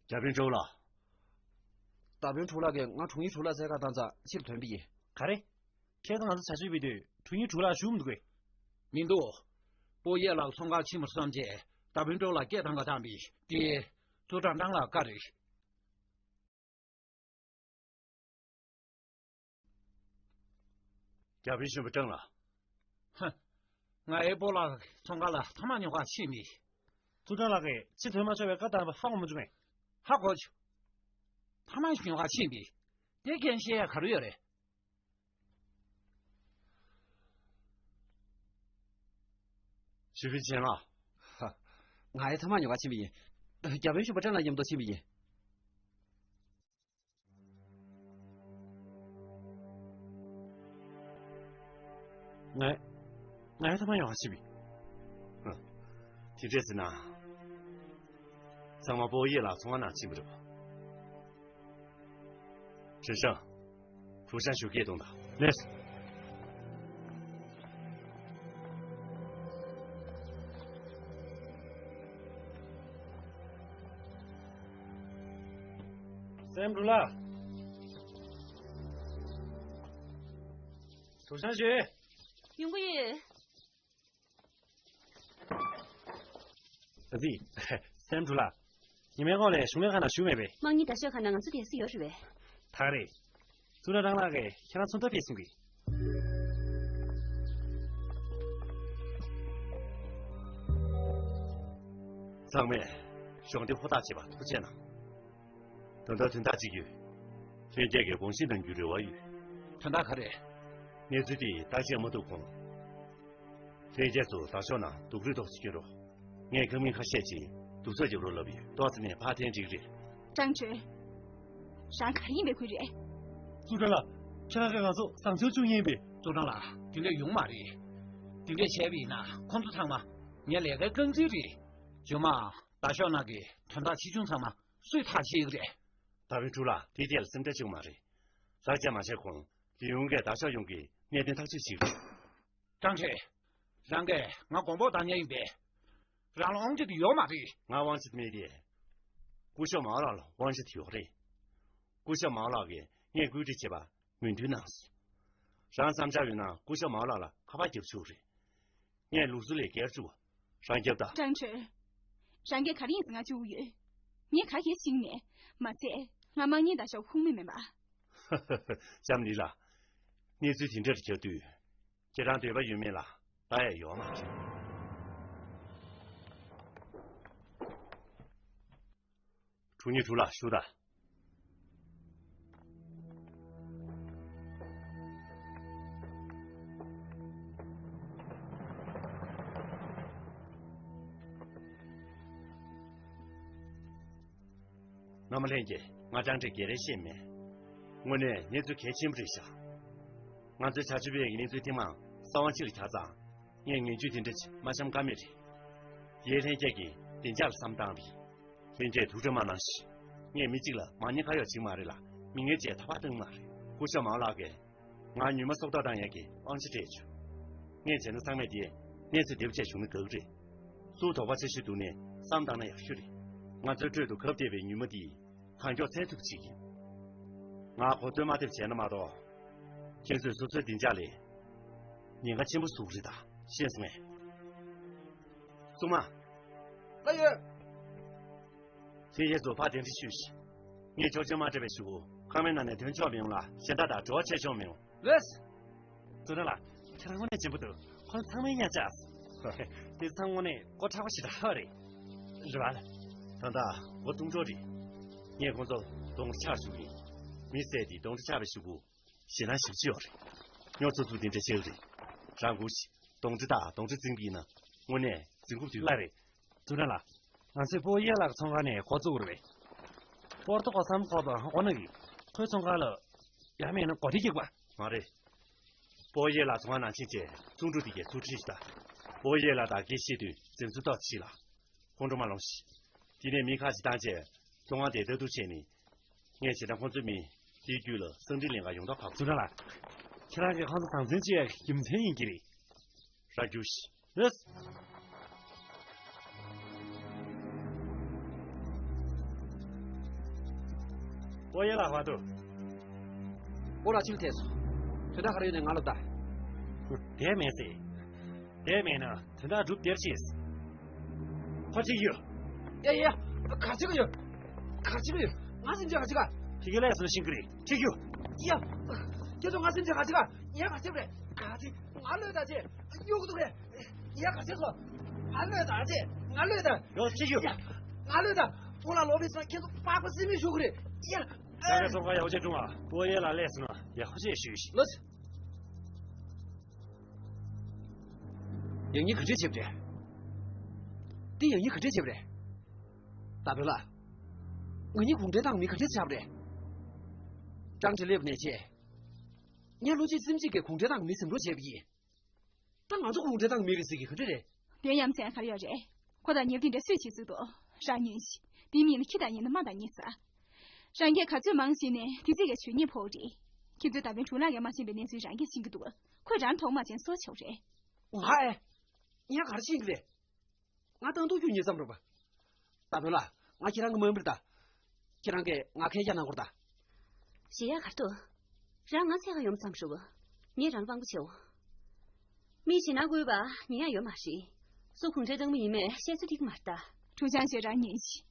རྒྱ་དཔོན་ཀྲོའུ་ལགས། དར་དཔོན་ཀྲོའུ་ལགས་ཀྱིས་ང་དྲུང་ཡིག་ཀྲོའུ་ལགས་བཙལ་གར་བཏང་ཙང་ཕྱིར་ཐོན་པ་ཡིན། ག་རེ། ཁྱེད་ཚོ་ང་ཚོ་བྱ་སྤྱོད་སྤེལ་དུས་དྲུང་ཡིག་ཀྲོའུ་ལགས་བཞུགས་མི་འདུག་གས། མི་འདུག་པོ་ཡེ་ལགས་ཚོང་ཁང་ཕྱིན་པ་བསམ་རྗེས་དར་དཔོན་ཀྲོའུ་ལགས་སྐད་བཏང་ག་བཏང་པས་དེ་ཙུའུ་ཀྲང་ཀྲང་ལགས་བཀའ་རེད། རྒྱ་དཔོན་གཞོན་པ་ཀྲང་ལགས། ཧ། ང་ཨེ་པོ་ལགས་ཚོང་ཁང་ལ་ཐ་མག་ཉོ་གར་ཕྱིན་པས། ཙུའུ་ཀྲང་ལགས་ཀྱིས་ཕྱིར་ཐོན་མ་ཆོག་པའི་བཀའ་བཏང་བ་ཧ་གོ་མ་བྱུང་ངས། ཧ་གོ་བྱུང་། ཐ་མག་ཉོ་གར་ཕྱིན་པས། དེ་འགན་བཞེས་ཡ་ག་རེ་ཡོད་རེད། ཞུས་པའི་ཆེད་ལ། ཧ། ང་ཨེ་ཐ་མག་ཉོ་གར་ཕྱིན་པ་ཡིན། རྒྱ་དཔོན་གཞོན་པ་ཀྲང་ལགས་མཉམ་དུ་ཕྱིན་པ་ཡིན། ང་། ང་ཨེ་ཐ་མག་ཉོ་གར་ཕྱིན་པ་ཡིན། ཧ། དེ་འདྲས་ཟེར་ན། ཚང་མ་པོ་ཡེ་ལགས་ཚོང་ཁང་ནང་ཕྱིན་པ་རེད་པ། ཁྲེན་ཧྲང་། ཧྥུ་ཤན་ཞུ་སྐད་གཏོང་དང་། ལགས། སྲས་མོ་ལགས། ཧྥུ་ཤན་ཞུ། ཡོང་གི་ཡོད། ཨ་ཙི། སྲས་མོ་ལགས། ཉི་མའི་གོང་ལ་གཞུང་ལས་ཁང་ནང་བཞུགས་མེད་པས། དམངས་གཉེར་དྲག་ཤོས་ཁང་ནང་ང་ཚོ་སྡོད་ས་ཡོད་རེད་པས། ད་རེད། ཙུའུ་ཀྲང་ཀྲང་ལགས་ཀྱིས་ཁྱེད་རང་ཚོ་འདིར་ཕེབས་གསུང་གི། ཚང་མས། གཞོགས་འདེགས་ཧུར་ཐག་བྱེད་པར་ཐུགས་རྗེ་གནང་། ད་ལྟ་དོན་དག་ཅིག་ཡོད། ལྷན་རྒྱས་ཀྱིས་དགོངས་བཞེས་གནང་རྒྱུའི་རེ་བ་ཡོད། དོན་དག་ག་རེ། གནས་ཚུལ་དེ་བརྟག་དཔྱད་མ་ཐུབ་གོང་། ལྷན་རྒྱས་ཚོ་དར་ཤོག་ནང་སྡུག་རུས་ཏོག་ཙམ་སྐྱོན་རོགས། ངས་ཁང་མིག་ཁ་ཤས་ཅིག་སྡུག་ཚོགས་རྒྱབ་རོགས་ལབ་ཡོད། ཏོག་ཙམ་ནས་ཕར་འཐེན་འགྲིག་རེད། ཀྲང་ཁྲེ། རང་ག་རེ་ཡིན་པའི་ཁུལ་རེད། ཙུའུ་ཀྲང་ལགས། ཁྱེད་རང་གིས་ང་ཚོ་བཟང་སྤྱོད་བཅུག་མཁན་པས། ཙུའུ་ཀྲང་ལགས། དེ་འདྲ་ཡོང་མ་རེད། དེ་འདྲ་བྱས་པ་ཡིན་ན་ཁོང་ཚོ་ཚང་མ་ངའི་ལས་ཀའི་རྐང་འཛིན་རེད། རྗེས་མ་དར་ཤོག་ནང་གི་དོན་དག་ཆེ་ཆུང་ཚང་མ་སུས་ཐག་བཅད་ཀྱི་རེད། ད་བིན་ཀྲུའུ་ལགས། དེའི་ཐད་ལ་སེམས་ཁྲལ་བྱེད་དགོས་མ་རེད། ལྷག་བཅས་མ་བྱས་གོང་ལི་ཡུང་གིས་དར་ཤོག་ཡོངས་ཀྱི་གནད་དོན་ཐག་གཅོད་བྱེད་ཀྱི་རེད། ཀྲང་ཁྲེ། རང་གིས་ང་དགོངས་པ་དང་ཉེ་ཡིན་པས། རང་ལ་དབང་ཆ་དེ་ཡོད་མ་རེད། ང་དབང་ཆ་དེ་མེད་དེ། སྐུ་ཞབས་མའོ་ལགས་ལ་དབང་ཆ་དེ་ཡོད་རེད། སྐུ་ཞབས་མའོ་ལགས་ཀྱིས་ངས་བཀོད་སྒྲིག་བྱས་པ་མོས་མཐུན་གནང་སོང་། རང་བསམ་འཆར་ཡོད་ན་སྐུ་ཞབས་མའོ་ལགས་ལ་ཁ་པར་རྒྱབ་ཆོག་རེད། ངས་ལུགས་སྲོལ་ལས་བརྒལ་བཅུག་པ་རང་རྒྱབ་ད། ཀྲང་ཁྲེ། རང་གིས་ག་རེ་ཡིན་ཟེར་ང་བཅུག་ཡོད། ངས་ག་གེ་ཤེས་ཀྱི་མེད། མ་ཚད་ང་དམག་གཉེར་དང་ཞབས་ཁུངས་མི་མིན་པ། ལྕམ་ལི་ལགས། གནས་ཚུལ་དེ་འདྲར་གྱུར་དུས། ཁྱེད་རང་འདོད་པ་ཡོད་མེད་ལ་ལྟ་ཡ་ཡོད་མ་རེད། དྲུང་ཉི་དྲུང་ལགས་བཞུགས་དང་། རྣམ་པ་ལྷན་རྒྱས། ང་ཀྲང་ཁྲེ་སྒེར་རེ་བཤད་མེད། དངོས་གནས་གནས་ཚུལ་གལ་ཆེན་པོ་རེད་ཤག་ང་ཚོའི་བྱ་སྤྱོད་པའི་གནས་ཚུལ་ཐེངས་མང་གསང་བ་ཕྱི་ལ་གྱར་ཙང་། ངས་ངན་ཇུས་དེ་འདྲ་ཅིག་མ་བཤམས་ཀ་མེད་རེད། དེའི་ལྷན་རྒྱས་ཀྱིས་བདེ་འཇགས་ལ་བསམ་བཏང་རེད། ལྷན་རྒྱས་ཐུགས་ཁྲལ་མ་གནང་ཞིག་ངས་མི་གཅིག་ལ་མ་ཉེས་ཁ་གཡོག་བྱེད་ཀྱི་མ་རེད་ལ། མི་ངན་བཅས་ཐར་པ་གཏོང་གི་མ་རེད། སྐུ་ཞབས་མའོ་ལགས་ཀྱིས་ང་ཉུལ་མ་སྲོག་ཐོག་བཏང་ཡག་གི་དབང་ཆ་སྤྲད་བྱུང་། ངས་བྱས་ན་ཚང་མས་དེ་གནས་ཚུལ་དེབ་བཅས་བྱུང་ན་དགའ་གི་རེད། སུ་དོགས་པ་ཆེ་ཤོས་འདུག་ནས་བསམ་བཏང་ན་ཡག་ཤོས་རེད། ང་ཚོའི་ཁྲོད་དུ་གབ་བསྡད་པའི་ཉུལ་མ་འདིས་གང་མགྱོགས་བཙལ་ཐུབ་ཅིག་ཡིན། ང་གོ་ཐོས་མ་ཐེབས་བྱས་ན་མ་གཏོགས། ཁྱེད་ཚོས་སོ་སོའི་བདེ་འཇགས་ལ་ཉེན་ཁ་ཆེན་པོ་བཟོ་གི་རེད་ད། ཤེས་སོང་ངས། སྲུང་མ། ལགས་ཡོད། ཁྱེད་ཚོ་ཕར་གདན་འདྲེན་ཞུས་ཤིག་ངས་ཆོག་མཆན་མ་སྤྲད་པའི་གཞུག་གུ་ཁང་པའི་ནང་ནས་ཐོན་ཆོག་མི་ཡོང་ལ་གཞན་དག་དང་འབྲེལ་བ་བྱས་ཆོག་མི་ཡོང་། ལགས། ཙུའུ་ཀྲང་ལགས། ཁྱེད་རང་དངོས་གནས་བྱམས་པོ་འདུག་ཁོ་ཚང་མས་གཉའ་བཅག་དེ་ཚང་དངོས་གནས་མགོ་མཁྲེགས་པོ་ཞེ་དྲག་རེད། རེད་པ། ད་ལྟ་མགོ་བཏུང་གྲབས་རེད། ངས་ཁོང་ཚོ་གདོན་འདྲེ་ཆགས་བཅུག་གི་ཡིན། མི་བསད་དེ་གདོན་འདྲེ་ཆགས་པའི་གཞུག་གུ་ཞེད་སྣང་ཞེ་པོ་ཅིག་ཡོད་རེད། རྙོག་ཚོ་ཚུགས་དེ་འདྲ་ཆགས་ཀྱི་རེད། རང་སྒུག་ཤིག་གདོན་འདྲེ་དང་གདོན་འདྲེ་འཛིང་གི་ཡིན་ན་དངོས་གནས་འཛིང་རྒྱུ་དེ་ལགས་རེད། ཙུའུ་ཀྲང་ལགས། ང་ཚོས་པོ་ཡེ་ལགས་ཀྱི་ཚོང་ཁང་ནས་འགོ་བཙུགས་རེད་པས། པོར་ཏོ་གོ་སམ་ཁོག་ཏུ་འགོ་གནང་གི། ཁོའི་ཚོང་ཁང་ལ་ཡང་མིན་ན་གོ་སྒྲིག་རྒྱག་པ། མ་རེད། པོ་ཡེ་ལགས་ཚོང་ཁང་ནང་ཕྱིན་བྱས་ཚོང་འབྲུ་དེ་གས་ཚུར་ཁྲིད་ཤིག་དང་། པོ་ཡེ་ལགས་དང་སྐད་བཤད་དུས་འཛེམ་ཟོན་ཏོག་ཙམ་བྱེད་ལ། ཁོང་ཁྲོ་མ་ལངས་ཤིག་དེ་ནས་མི་ཁག་ཅིག་བཏང་བྱས་ཚོང་ཁང་དེ་ལྟ་རྟོག་བྱས་ནས། ངས་བྱས་ན་ཁོང་ཚོའི་མི་དེའི་རྒྱུད་ལ་གསང་འཕྲིན་ལེན་ག་ཡོང་ཐབས་ག་ཙུའུ་ཀྲང་ལགས། ཁྱེད་རང་གིས་ཁོང་ཚོ་དང་འཛིང་བྱེད་ཡག་གི་རྒྱུ་མཚན་ཡིན་གྱི་རེད། ར་རྒྱུགས་ཤིག་ཨེས། པོ་ཡེ་ལགས་ཧ་དུ། པོ་ལགས་ཕྱིར་ཐལ་སོང་། དོན་དག་ག་རེ་ཡོད་ནས་ང་ལ་ལྟ། དེ་མེད་ཟེར། དེ་མེད་ན་དོན་དག་སྒྲུབ་བདེར་ཤེས། ཁོ་གཅིག་ཡོད། ཡ་ཡ། ག་ཅིག་ཡོད། ག་ཅིག་ཡོད། ང་སེམས་ཅན་ག་ཅིག་ག་ཁྱི་གི་ལས་སུ་ཤིང་གི་རེད། ཁྱི་གི་ཡོད། ཡ། ཁྱེད་ཚོ་ང་སེམས་ཅན་ག་ཅིག་ག་ཡ་ག་ཅིག་རེད། ག་ཅིག་ང་ལོས་ད་ཅེ། གཡུག་འདུག་རེད། ཡ་ག་ཅིག་སོ། ང་ལོས་ད་ཅེ། ང་ལོས་ད། ཡོད་ཁྱི་གི་ཡོད། ཡ། ང་ལོས་ད། ཐོག་ལ་ལོ་བི་སོང་ཁྱེད་ཚོ་པགས་པ་སེ་མི་ཤོག་གི་རེད། ཡ། ད་ག་སོང་ག་ཡག་བྱས་བྱུང་བ། པོ་ཡེ་ལགས་ལས་སུ་ན་ཡག་པོ་བྱས་ཞུས་ཤིག་ལོས། ཡང་སྙིང་ག་འདྲས་བྱེད་པ་རེད། འདི་ཡང་སྙིང་ག་འདྲས་བྱེད་པ་རེད། ད་བོད་ལ། ང་གཉིས་གུང་ཁྲན་ཏང་མི་ག་འདྲས་ཆགས་པ་རེད། ཀྲང་ཁྲེ་སླེབས་ནས་བྱས། ངས་བློ་གཅིག་སེམས་གཅིག་གིས་གུང་ཁྲན་ཏང་མི་འཛིང་རོགས་བྱས་པ་ཡིན། ད་ང་ཚོ་གུང་ཁྲན་ཏང་མི་རེད་ཟེར་གི་ག་འདྲས་རེད། དོན་ཡ་མཚན་ག་རེ་ཡོད་རེད། ཁོ་དང་ཉེ་བ་དེ་འདྲ་སུས་བྱེད་ཚུགས་འདུག་རང་ཉོན་ཞིག་དེ་མིན་ཁྱི་དང་ཉེ་ན་མ་དང་ཉེ་ས། རང་སྐད་ག་ཚོད་མང་ཞིག་ནས་དེ་ཚིག་གི་ཆོས་ཉིད་ཕོག་རེད། ཁྱེད་ཚོས་ད་ཕན་དྲུང་ལགས་ཀྱིས་མ་ཤེས་པའི་གནས་ཚུལ་རང་གིས་ཤེས་ཀྱི་འདུག་ཁོས་རང་མཐོང་མ་ཆེན་སོ་ཆོག་རེད། ང་ཨེ། ངས་ག་རེ་ཤེས་ཀྱི་རེད། ང་ཏང་ཏུ་ཁྱུ་ཉེ་ཙམ་རོགས་པ། ད་བོད་ལ་ང་ཁྱེད་རང་གི་མ་ཡིན་པར་ད། ཁྱེད་རང་གིས་ང་ཁས་རྒྱག་གནང་དགོས་ད། ཞེ་ཡག་གར་ཏོ། རང་ང་ཚད་ཀ་ཡོང་ཙམ་ཞུ། ངས་རང་དབང་པོ་ཆེའོ། མི་ཞེ་ན་དགོས་པ་ཉེ་ཡག་ཡོད་མ་རེད། སུ་གུང་ཁྲན་ཏང་མི་ཡིན་མེད་བཤད་ཚུལ་འགྲིག་མ་རེད་ད། ཁྲུ་ཆང་ཞེ་རང་ཉེ་ཞིག་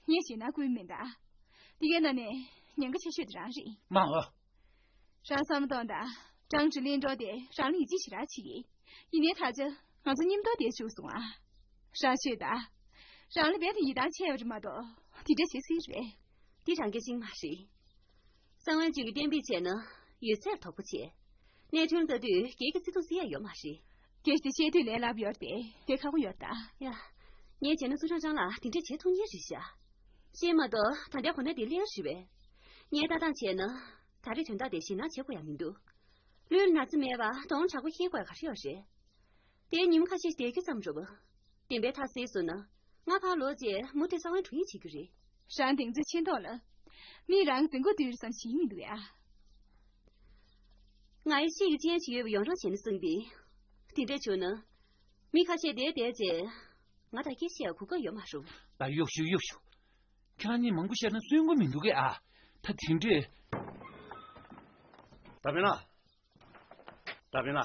ངས་ཞེ་ན་དགོས་མེད་ད། དེ་གའི་ནང་ནས་ཉེན་ཁ་ཆེ་ཤོས་དེ་རང་རེད། མ་འོ། རང་བསམ་བློ་གཏོང་དང་། ཀྲང་ཀྲི་ལིན་འགྲོ་དེ་རང་ལ་ཡིད་ཆེས་ཞེ་དྲག་བྱེད་ཀྱི། ཡིན་ནའི་ད་ཆ་ང་ཚོ་མཉམ་དུ་བསྡད་བཅུག་སོང་ཨ། རང་ཤོད་ད། རང་ལ་རྦད་དེ་ཡིད་ཐང་ཆད་པ་རེད་མ་གཏོགས་དེ་འདྲ་བྱེད་སྲིད་རེད། འདི་རང་སྐད་ཅིག་མ་རེད། གསང་བའི་ཅིག་གི་གཏན་འབེབས་བྱས་ན་ཡོད་ཚད་དོགས་པ་བྱས། གནས་ཚུལ་ལྟ་དུས་སྒེར་གྱི་བརྩེ་དུང་ཟེར་ཡ་ཡོད་མ་རེད། སྒེར་དེ་བཤད་དུས་ལས་སླ་པོ་ཡོད་རེད་དེ་དེ་ཁག་པོ་ཡོད་ད། ཡ། ངས་བྱས་ན་ཙུའུ་ཀྲང་ཀྲང་ལ་དེ་འདྲ་བྱེད་ཐུབ་ངེས་རེད་ཤག་བཤད་མ་གཏོགས་ད་ལྟའི་གོ་གནས་དེ་སླེབས་རེད་པས། ངས་ལྟ་སྟངས་བྱས་ན་ད་རེས་དོན་དག་དེ་ཞེད་སྣང་བྱེད་དགོས་ཡ་མི་འདུག་ལུས་ལ་ན་ཚ་མེད་པ་གདོང་དྲག་པོ་ཤེས་དགོས་ཡ་ག་རེ་ཡོད་རེད། དེའི་ཉིན་མོ་ཁ་ཤས་བསྡད་རྒྱུ་ཙམ་རེད་པ། བདེན་པའི་མཐའ་གསལ་སོང་ན་ང་ཕར་ལོག་རྗེས་མུ་མཐུད་གསང་བའི་དྲུང་ཡིག་བྱེད་རྒྱུ་རེད། རང་གདེང་ཚོད་ཆེ་མདོག་ལ། མིས་རང་གི་འཛིན་གྲྭ་དུས་རེད་བསམ་ཞིག་མི་འདུག་ཡ། ང་ཡི་ཤེས་ཀྱི་ཅན་ཞིག་ཡོད་པ་ཡོངས་གྲགས་བྱས་ན་བསམ་པས། དེ་འདྲ་བྱུང་ན། མི་ཁ་ཤས་དེར་བསྡད་རྗེས། ང་དང་སྐད་ཆ་བཤད་ཡ་གོ་སྐབས་ཡོད་མ་རེད། ད་གཡོག་ཞུ་གཡོག་ཞུ། ཁྱེད་རང་གཉིས་མང་པོ་བཤད་ན་སུན་གོ་མི་འདུག་གས་ཨ། ད་དེ་འདྲས། ད་བེ་ལ། ད་བེ་ལ།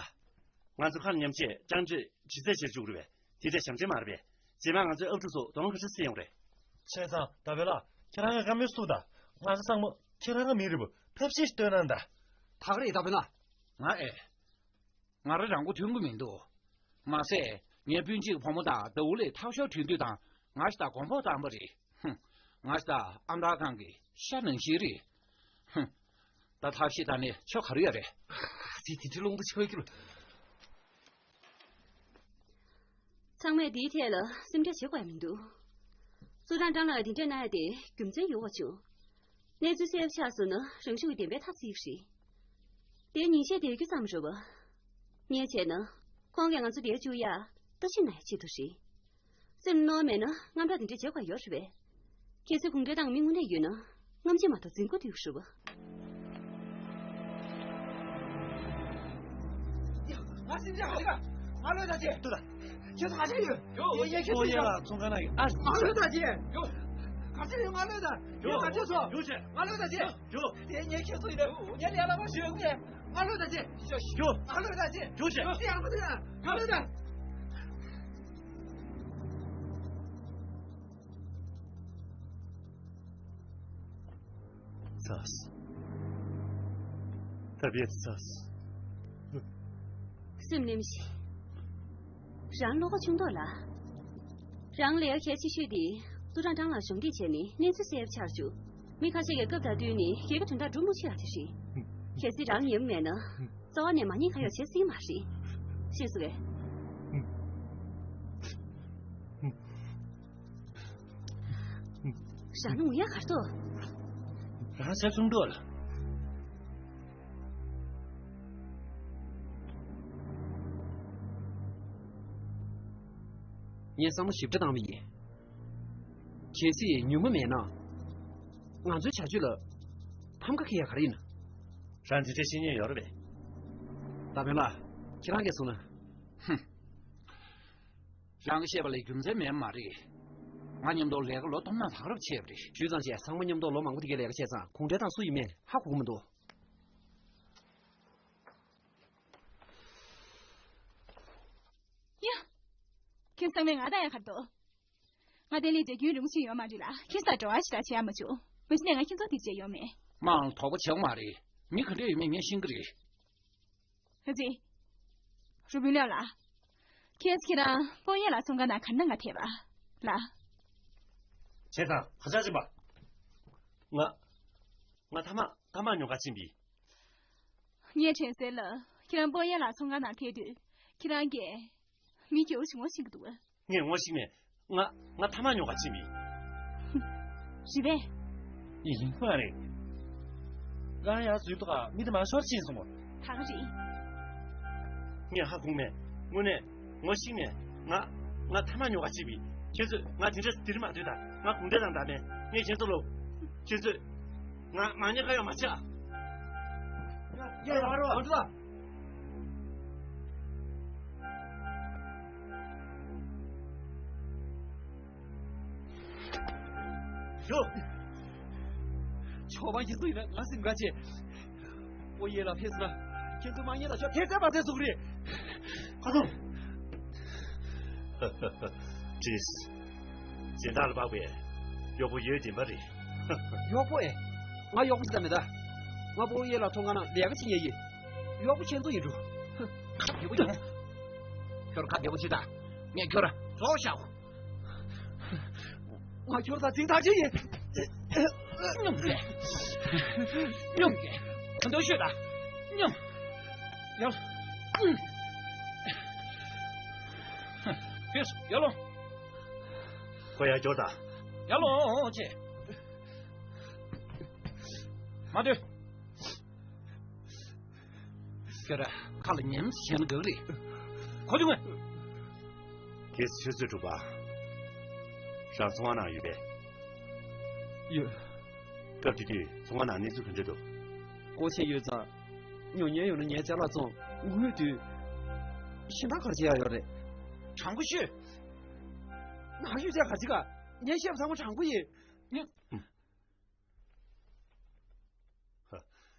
ང་ཚོ་ཁ་མཉམ་བྱས་ཅང་ཅེ་ཇི་རྩད་བྱེད་བཅུག་རེད་པས། དེ་འདྲ་བྱམས་བརྩེ་མ་རེད་པས། རྗེས་མ་ང་ཚོའི་ཨབ་ཕྲུག་ཚོ་དོ་སྣང་ག་ཚོད་བྱེད་ཡོང་རེད། བྱས་ཙང་ད་བེ་ལ། ཁྱེད་རང་གི་བཀའ་མོལ་གསུངས་དང་། ང་ཚོ་ཚང་མ་ཁྱེད་རང་གི་མི་རེད་པ། ཐབས་ཤེས་ཤིག་སྟོན་ན་ད། ད་ག་རེད་ད་བེ་ལ། ང་ཨེ། ང་རང་རང་མགོ་ཐོན་གི་མི་འདུག་མ་ཟད་ངའི་སྤུན་མཆེད་བུ་མོ་དང་ཟླ་བོ་ལས་ཐག་ཤོར་དུས་དུས་དང་ང་ཞིག་དང་གོམ་པ་བཏང་པ་རེད། ཧུམ། ང་ཞིག་དང་ཨམ་རྟགས་ཁང་གི་ཤ་ནང་བཞིན་རེད། ཧུམ། ད་ཐབས་ཤེས་དང་ནི་ཆོ་ག་རེ་ཡོད་རེད། ཟི་དེ་དྲི་ལུང་དུ་ཆོས་ཀྱི། ཚང་མས་འདིའི་ཐད་ལ་སེམས་ཁྲལ་བྱེད་དགོས་ཡ་མི་འདུག་ཙུའུ་ཀྲང་ཀྲང་ལགས་འདི་འདྲས་གནང་ཡ་དེ་རྒྱུ་མཚན་ཡོད་པ་བྱུང་། གནས་ཚུལ་གསལ་པོ་ཆགས་སོང་ན་རང་ཤུགས་ཀྱིས་བདེན་པའི་མཐའ་གསལ་གྱི་རེད། དེ་ཉིན་ཤས་བསྡད་རྒྱུ་ཙམ་རེད་པ། ངས་བྱས་ན། ཁོང་གིས་ང་ཚོ་འདིར་བཅུག་ཡ། ལྟ་ཞིབ་གནང་ཡ་ཆེད་དུ་རེད། སེམས་རྣོ་མེད་ན་དངངས་སྐྲག་དེ་འདྲ་བྱེད་དགོས་ཡོད་རེད་པས། གལ་སྲིད་གུང་ཁྲན་ཏང་མི་དངོས་གནས་ཡོད་ན། རྔམ་བརྗིད་མ་གཏོགས་འཛིན་དགོས་དུས་རེད་པ། ང་སེམས་ཅན་ཧ་ལི་ག་ང་ལོས་ད་ཅེ། ཏུ་ད། ཁྱོད་ཚོ་ང་ཅེ་ཡོད། ཡོད། ཡོད། ཁྱོད་ཚོ་ཡོད། ཚོང་ཁང་ན་ཡོད། ཨ། ང་ལོས་ད་ཅེ། ཡོད། ག་ཚོད་ཡོད། ང་ལོས་ད། ཡོད། ང་ཅེ་ཚོ། ཡོད་ཅེ། ང་ལོས་ད་ཅེ། ཡོད། དེ་ངས་ཁྱོད་ཚོ་ཡིན་ད། ངས་ལས་སླ་པོ་ཞིག་ཡོད་ངས། ང་ལོས་ད་ཅེ། ཡོད། ང་ལོས་ད་ཅེ། ཡོད་ཅེ། ཡག་པོ་འདུག་ང་ལོས་ད། ཚ། ད་བེད་ཚ། སེམས་ནེམ་ཞིག་རང་བློ་ཁོག་ཆུང་མདོག་ལ། རང་ལས་ཀ་གལ་ཆེ་ཤོས་དེ་ཏུའུ་ཀྲང་ཀྲང་ལ་གཞོགས་འདེགས་བྱས་ནས་གནས་ཚུལ་གསལ་པོ་ཆགས་བཅུག་མི་ཁ་ཤས་ཀྱིས་སྐབས་དང་བསྟུན་ནས་རྒྱལ་ཁ་དོན་དག་སྒྲུབ་མ་ཆོག་ཡ་དེ་རེད། གལ་སྲིད་རང་ཉན་མེད་ན། རྩ་བ་ནས་མ་ཉན་ཁ་ཡོག་བྱེད་སྲིད་མ་རེད། ཤེས་སོང་ངས། རང་ནི་ངུ་ཡ་གར་ཏོ། རང་སེམས་སུམ་འགྲོ་ལ། ངས་བསམ་བློ་ཞིབ་ཕྲ་བཏང་བ་ཡིན། གལ་སྲིད་ཉུང་མ་མེད་ན། ང་ཚོའི་བྱ་སྤྱོད་ལ་ཕམ་ཁ་ཁེལ་ཡ་ག་རེ་ཡིན་ན། རང་འདི་འདྲ་བཤད་མཁན་ཡོད་རེད་པས། ད་བེ་ལ། ཁྱེད་རང་གིས་གསུངས་ན། ཧུམ། རང་གིས་བཤད་པ་ལས་རྒྱུ་མཚན་མེད་མ་རེད། ང་མཉམ་དུ་ལས་ཀ་ལོ་སྟོང་ཕྲག་དང་རབས་བྱས་པ་རེད། ཞུས་ཙང་བྱས་ཚང་མ་མཉམ་དུ་ལོ་མང་པོ་དེ་གའི་ལས་ཀ་བྱས་ཙང་གུང་ཁྲན་ཏང་སུ་ཡིན་མིན་ཧ་གོ་གི་མི་འདུག་ཡ། ཁྱེད་ཚང་མས་ང་ལྟ་ཡ་གར་འདུག་ང་དེ་ལས་འདྲ་རྒྱུན་རིང་པོ་ཞིག་ཡོད་མ་རེད་ལ་ཁྱེད་ཚོ་འགྲོ་བ་ཞིག་ལ་བྱེད་ཡ་མ་བྱུང་། མ་གཞི་ནས་ང་ཁྱེད་ཚོ་དེ་བྱས་ཡོད་མེད། མང་དོགས་པ་བྱེད་དགོས་མ་རེད། མི་ག་འདྲ་ཡོད་མེད་ངས་ཤེས་ཀྱི་རེད། ཨ་ཙི། རུ་བུན་ལོ་ལ། ཁྱེད་ཚོ་ཁྱེད་རང་སྤོ་ཡས་ལ་ཚོང་ཁང་ནང་ག་ནང་ང་ཐེབས་པ། ལ། བྱས་ཙང་ཧ་ཅང་ཅིག་པ། ང་། ང་ཐ་མ་ཐ་མ་ཉོ་ག་ཕྱིན་པའི། ངས་དྲན་གསལ་ལ་ཁྱེད་རང་སྤོ་ཡས་ལ་ཚོང་ཁང་ནང་ཐེབས་དུས་ཁྱེད་རང་གིས་མི་སྐྱོ་བོ་ཞིག་ངོ་ཤེས་ཀྱི་འདུག་ངས་ངོ་ཤེས་མེད། ང་ང་ཐ་མ་ཉོ་ག་ཕྱིན་པའི། རེད་པས། ཡིན་པ་རེད། རང་ཡར་འཛུལ་ཐོག་མི་དེ་མར་ཤོར་ཕྱིན་སོང་ངོ་། ད་ག་རེད། ངས་ཧ་གོ་མེད། དངོས་གནས་ངོ་ཤེས་མེད། ང་ང་ཐ་མ་ཉོ་ག་ཕྱིན་པའི། ཁྱེད་ཚོས་ང་དེ་འདྲ་དེ་རིང་མ་སྡོད་དང་། ང་གུང་ཁྲན་ཏང་འདྲ་མེད། ངས་ཁྱེད་ཚོ་ལོ། ཁྱེད་ཚོས་ང་མ་ཉེས་ཁ་ཡོག་མ་བྱེད་ཨ། ཡ་ཡ་རོ་ཨ་འདྲ། ཡོ། ཆོག་པ་ཡིན་སུ་ཡིན་ན་ང་སེམས་དགའ་ཆེ། ཨོ་ཡེ་ལ་ཕེབས་སོང་ན་ཁྱེད་ཚོ་མ་ཉེས་ལ་ཆོག་ཐེ་ཚད་མ་ཚད་ཟུག་རེད། ཁ་སང་། ཀྲིས། སྦྱིན་བདག་ལ་དཔག་པའི་གཡོག་པོ་ཡོད་བདེན་པ་རེད། གཡོག་པོ་ཨེ། ང་གཡོག་པོ་ཞིག་ཙམ་མེད་ད། ང་པོ་ཡེ་ལ་ཚོང་ཁང་ནང་ལས་ཀ་བྱེད་མཁན་ཡིན། གཡོག་པོ་ཁྱེད་ཚོ་ཡིན་འགྲོ། ཁ་བདེ་པོ་ཡོང་། ཁྱོད་ཁ་བདེ་པོ་བྱེད་ད། ངས་ཁྱོད་ར་གྲོགས་བཞག་ང་ཁྱོད་དང་འཛིང་ཐག་ཆོད་ཡིན། སྙོམས་དགོས། སྙོམས་དགོས། ད་དུང་ཤོད་དང་། སྙོམས། ཡར། ཕེབས་སོང་། ཡར་ལོངས། ཁོ་ཡར་འགྱོ་དང་། ཡར་ལོངས་བྱས། མ་སྡོད། ཁྱོད་ར་ཁ་ལ་ཉན་བྱས་ན་དགའ་གི་རེད། ཁོ་དུ་ངས། གལ་སྲིད་ཆུ་ཚོད་དྲུག་པ། རང་ཚོང་ཁང་ནང་ཡོད་པས། ཡོད། སྐབས་དེ་དུས་ཚོང་ཁང་ནང་གནས་ཚུལ་ག་འདྲ་འདུག་སྒོ་ཕྱེ་ཡོད་ཙང་། ཉོ་མཁན་ཡོང་ན་ངའི་ཅ་ལག་བཙོང་། དངུལ་བསྡུས། གཞན་དག་ག་རེ་བྱེད་ཡག་ཡོད་རེད། དྲང་པོ་ཤོད། ནག་ཤོད་བྱས་ག་རེ་བྱེད་ག་ངས་བཤད་པ་ཚང་མ་དྲང་པོ་ཡིན། ཡ། ཧ།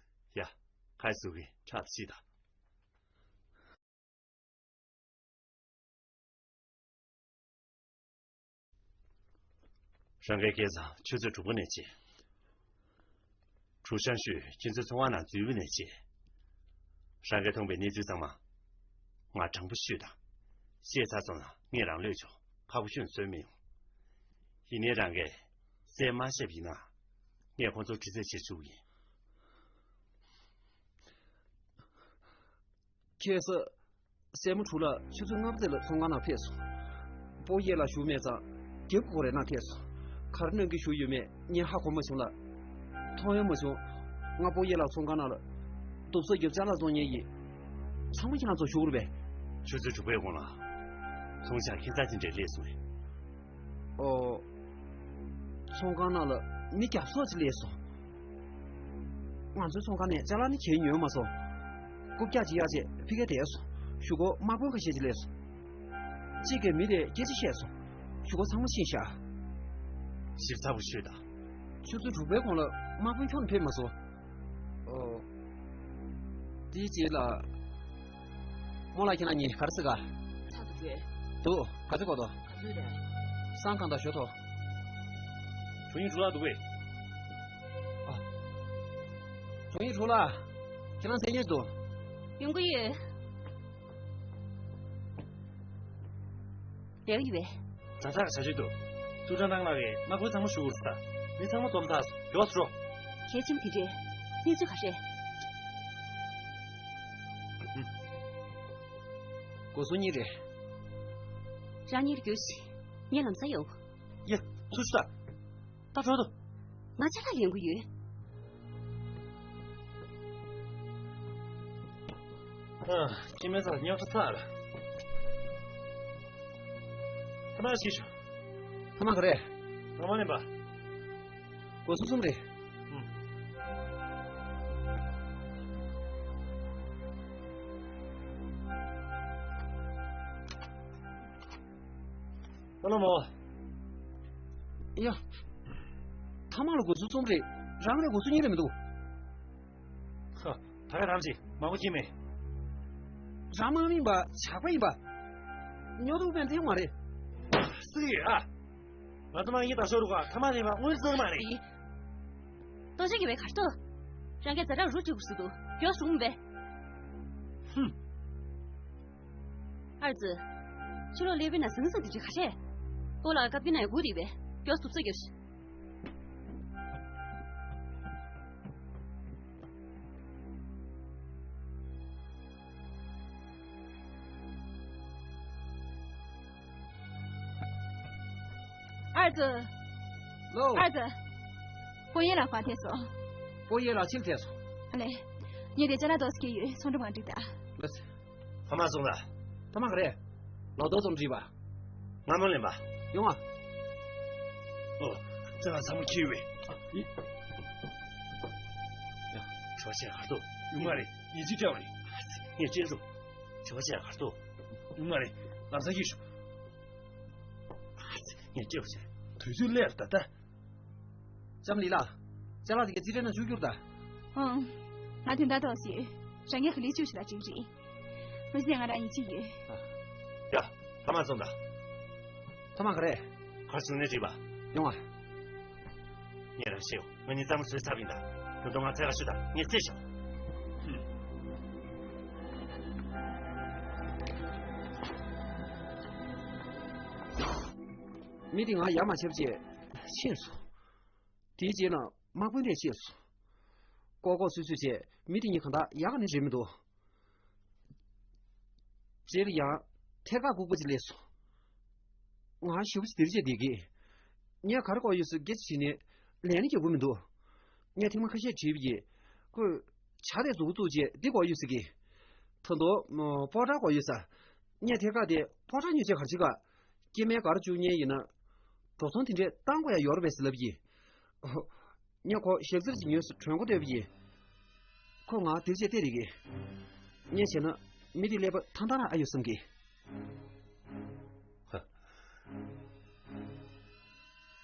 ཡ། ཁ་ཟུག་གི་ཁྲག་ཕྱིས་དང་། རང་གི་སྐལ་བཟང་ཆུ་ཚོད་དྲུག་པ་ནས་བྱས། གྲུ་ཤང་ཤོས་ཁྱེད་ཚོའི་ཚོང་ཁང་ནང་འཛུལ་བ་ནས་བྱས། རང་གིས་མཐོང་པའི་གནས་ཚུལ་ཚང་མ་ང་དྲང་པོ་ཤོད་དང་། ཤེས་ཚར་སོང་ན་ངས་རང་ལོས་ཆོག་ཁག་པོ་ཤོད་བཟོས་མི་ཡོང་། ཡིན་ནའི་རང་གིས་གསལ་མ་བཤད་པ་ཡིན་ན། ངས་ཁོང་ཚོར་དྲི་རྩད་བྱེད་བཅུག་གི་ཡིན། ཁ་སང་། སྲས་མོ་དྲུག་ལ་ཆུ་ཚོད་ལྔ་པ་ཙམ་ལ་ཚོང་ཁང་ནང་ཕེབས་སོང་། སྤོ་གཡས་ལ་བཞུགས་མེད་ཙང་རྒྱབ་ཀྱི་སྒོ་རེ་ནང་ཐེགས་སོང་། ག་རེ་གནང་གི་བཞུགས་ཡོད་མེད་ངས་ཧ་གོ་མ་བྱུང་ལ། མཐོང་ཡང་མ་བྱུང་། ང་སྤོ་གཡས་ལ་ཚོང་ཁང་ནང་ལ་དུབ་སོ་རྒྱབ་ཅ་ལག་བཙོང་མཁན་ཡིན། ཚང་མ་ཁྱེད་རང་ཚོ་ཞུ་དགོས་རེད་པས། ཆུ་ཚོད་དྲུག་པའི་གོང་ལ་ཚོང་ཤག་ཁྱད་མཚར་ཅན་འདྲ་སླེབས་སོང་བས། ཨོ། ཚོང་ཁང་ནང་ལ་མི་རྒྱབ་སོ་ཅིག་སླེབས་སོང་། ང་ཚོའི་ཚོང་ཁང་ནས་ཅ་ལག་ནི་གྱེས་ཉོས་མ་སོང་། རྐུབ་བཀྱག་ཅིག་གཡར་རྗེས་ཕ་གིར་བསྡད་སོང་། གཞུག་གུ་དམག་དཔོན་ཁ་ཤས་ཅིག་སླེབས་སོང་། གཅིག་གིས་མི་དེར་སྐད་ཆ་བཤད་སོང་། གཞུག་གུ་ཚང་མ་ཕྱིན་བཞག་ཞིབ་ཚགས་པོ་ཤོད་དང་། ཆུ་ཚོད་དྲུག་པའི་གོང་ལ་དམག་དཔོན་ཁྱོན་ནས་ཕེབས་མ་སོང་། ཨོ། དེའི་རྗེས་ལ། རྨོ་ལགས་ཁྱེད་རང་གཉིས་ག་རེ་ཟེར་ག་ཚ་འདུག་གས། འདུག་ག་ཚོད་གོ་དོ། ག་ཚོད་རེད། སང་གང་དང་ཞོ་ཐོ། དྲུང་ཡིག་དྲུག་ལགས་འདུག་གས། ཨ། དྲུང་ཡིག་དྲུག་ལགས། ཁྱེད་རང་མཚན་སྙན་འདུག་ཡོང་གི་ཡོད། ལེའུ་ཡི་བས། ད་ཆ་ག་བྱ་བྱེད་དུ། ཙུའུ་ཀྲང་ཏང་ལགས་ཀྱིས་དམག་དཔོན་ཚང་མ་ཞུ་དགོས་ཟེར། མི་ཚང་མ་འཛོམས་ཚར་སོང་། མགྱོགས་སུ་འགྲོ། གལ་ཆེན་དེ་འདྲས། གནས་ཚུལ་ག་རེ། སྒོ་སྲུང་གཉིས་རེད། རང་གཉིས་རྒྱུགས་ཤིག་ངས་ལམ་སང་ཡོང་། ཡ། ཚུར་ཤོག་དང་། ད་འགྲོ་དང་། ང་ཅ་ལག་ལེན་དགོས་ཡོད། ཨ། སྐྱེ་དམན་ཚ་ལ་རྙོག་དྲ་ཚ་ལ། ཐ་མག་ཞིག་ཞུ། ཐ་མག་ག་རེ། ང་མ་ལེན་པ། སྒོ་སྲུང་གསུམ་རེད། ཨུམ། ཨ་ལོ་མོ། ཡ། ཐ་མག་ལ་སྒོ་སྲུང་གསུམ་རེད། རང་ལ་སྒོ་སྲུང་གཉིས་རེད་མི་འདུག་ཧ། ད་ག་རང་ཅི་མང་པོ་སྐྱེས་མེད། རང་དམག་མི་ཡིན་པ་ཇག་པ་ཡིན་པ། ཉོ་ཐུབ་མེད་འདི་མ་རེད། སུ་ཡིན་ཨ། ང་ཚོ་དམག་གཉིས་དང་ཤོག་རུ་ཁ་ཐ་མག་ལེན་པ་དངུལ་བཙོང་མ་རེད། ཏོ་ཅག་གི་བའི་གར་ཏོ། རང་གིས་ཛ་དྲག་རུ་ཁྲིད་དགོས་སུ་འདུག་ཡོ་སུང་བས། ཧུམ། ཨར་ཙི། ཕྱི་ལོགས་ལེ་བི་ན་ཟང་ཟིང་དེ་ཅི་ཁ་ཤས། ཨོ་ལ་ཀ་པི་ན་ཡ་གུ་རི་བས། ཡོ་སུབ་ས་རྒྱབ་ཤི། ཨར་ཙི། ལོ། ཨར་ཙི། སྤོ་གཡས་ལགས་ཕར་ཐལ་སོང་། སྤོ་གཡས་ལགས་ཕྱིར་ཐལ་སོང་། ཨ་ལེ། ངས་དེ་ཅ་ལག་ཏོག་ཙམ་སྐྱེལ་ཡོད། ཚོང་འགྲོ་མ་འགྲིག་ད། ལགས་སེ། ཐ་མག་བཙོང་ད། ཐ་མག་ག་རེ། ལོ་ཏོག་ཙམ་བྲིས་པ། ང་མ་ལེན་པ། ཡོང་ཨ། ཨོ། ཙེ་ལ་ཚང་མ་ཁྱེར་བས། ཡ། གྲོ་ཆས་གར་ཏོ། ཡོང་མ་རེད། ཡིན་གཅིག་སྤྲད་པ་རེད། ངས་སྤྲད་རུ། གྲོ་ཆས་གར་ཏོ། ཡོང་མ་རེད། ལམ་སང་ཁྱེར་ཤོག་ངས་སྤྲད་པ་བྱས། དུས་ཚོད་སླེབས་ད་ལྟ། ལྕམ་ལི་ལགས། ཅ་ལག་དེ་གའི་རྩིས་ཁྲའི་ནང་བཅུག་རྒྱུར་ད། ཨང་། ང་དོན་དག་ཏོག་ཙམ་ཡོད། རང་ཉིད་ཀྱི་ལས་བཅུག་ཞིག་ལ་འགྲིག་རེད། མི་ཚེ་ང་རང་ཡིད་ཆེས་ཡོད། ཡ། ཐ་མག་བཙོང་ད། ཐ་མག་ག་རེ། གར་བྱུང་ནས་བྲིས་པ། ཡོང་ཨ། ངས་རང་ཤེས་ཡོང་། ང་གཉིས་གཙང་མ་བཟོས་ཚར་བ་ཡིན་ད། ད་དུང་ང་ཚད་ག་ཤོད་ད། ངས་རྩེད་ཤོག་མི་དེ་ང་ཡ་མ་བྱེད་པ་བྱས། ཤེས་སོང་། དེའི་རྗེས་ལ་དམག་དཔོན་དེས་ཤེས་སོང་། ལྐོག་ལྐོག་སུད་སུད་བྱས་མི་དེ་གཉིས་གང་དག་ཡག་ག་ནས་རེད་མི་འདུག། རྗེས་ལ་ཡང་ཐད་ཀར་ལྐུགས་པ་ཅིག་སླེབས་སོང་། ང་ཞེ་པོ་ཅིག་འདིར་བྱས་བསྡད་ཀྱི། ངས་ག་རེ་ལྐོག་ཡོད་ཟེར་སྐད་ཆ་དྲིས་ནས་ལན་ནི་རྒྱག་གི་མི་འདུག། ངས་ཐེངས་མ་ཁ་ཤས་དྲིས་པ་ཡིན། ཁོས་བྱ་དེ་མཛུབ་གུ་བཙུགས་རྗེས་འདི་ལྐོག་ཡོད་ཟེར་གི། ད་དུང་སྤོ་ཊ་ལྐོག་ཡོད་ས། ངས་ཐད་ཀར་དེ་སྤོ་ཊ་ཉོ་ཆས་ག་རེ་བྱེད་ག། སྐྱེ་དམན་སྒར་བཅུག་མཁན་ཡིན་ན། འགྲོ་སོང་དེ་འདྲས་བཏང་དགོས་ཡ་ཡོད་རེད་པས་ཟེར་ལབ་ཀྱི། ངས་ཁོ་ཞག་ཚིར་ཅིག་ཉོས་སུ་གྲོན་འགོ་བཏོད་པ་ཡིན། ཁོ་ང་འདིར་བྱས་བལྟས་རེད་གི། ངས་བྱས་ན་མི་དེ་ཀླད་པ་ཐང་ཐང་རང་ཨ་ཡོད་བསམ་གི། ཧ།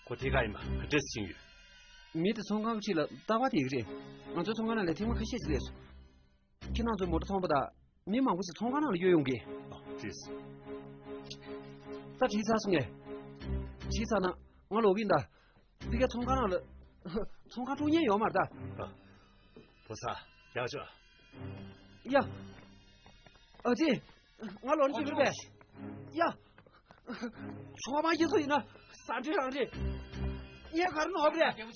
ཁོ་དེ་ག་ཡིན་པ་ག་འདྲས་ཕྱིན་ཡོད། མི་དེ་ཚོང་ཁང་གི་འཁྲིས་ལ་རྟ་པ་དེ་ཡི་རེད། ང་ཚོའི་ཚོང་ཁང་ནང་ལ་ཐེངས་མ་ཁ་ཤས་ཤིག་སླེབས་སོང་། ཁྱེད་རང་ཚོའི་མོ་ཊ་ཚོང་པ་དང་མི་མང་པོ་ཞིག་ཚོང་ཁང་ནང་ལ་གཡོལ་ཡོང་གི། ཨ། ཅིས། ད་བྲིས་ཚར་སོང་ངས། བྲིས་ཚར་ན་ང་ལོག་གི་ཡིན་ད། འདི་གའི་ཚོང་ཁང་ནང་ལ། ཚོང་ཁང་དཀྲུག་མཁན་ཡོད་མ་རེད་ད། ཨ། ཕོ་གསར་ཡག་ཤོག། ཡ། ཨ་ཅེ། ང་ལོག་ནས་ཅིག་རེད་པས། ཡ། ཚོང་པ་ཁྱེད་ཚོ་ཡིན་ན་ཟ་འདྲེ་རང་རེད། ངས་ག་རེ་ནོར་རེད། ང་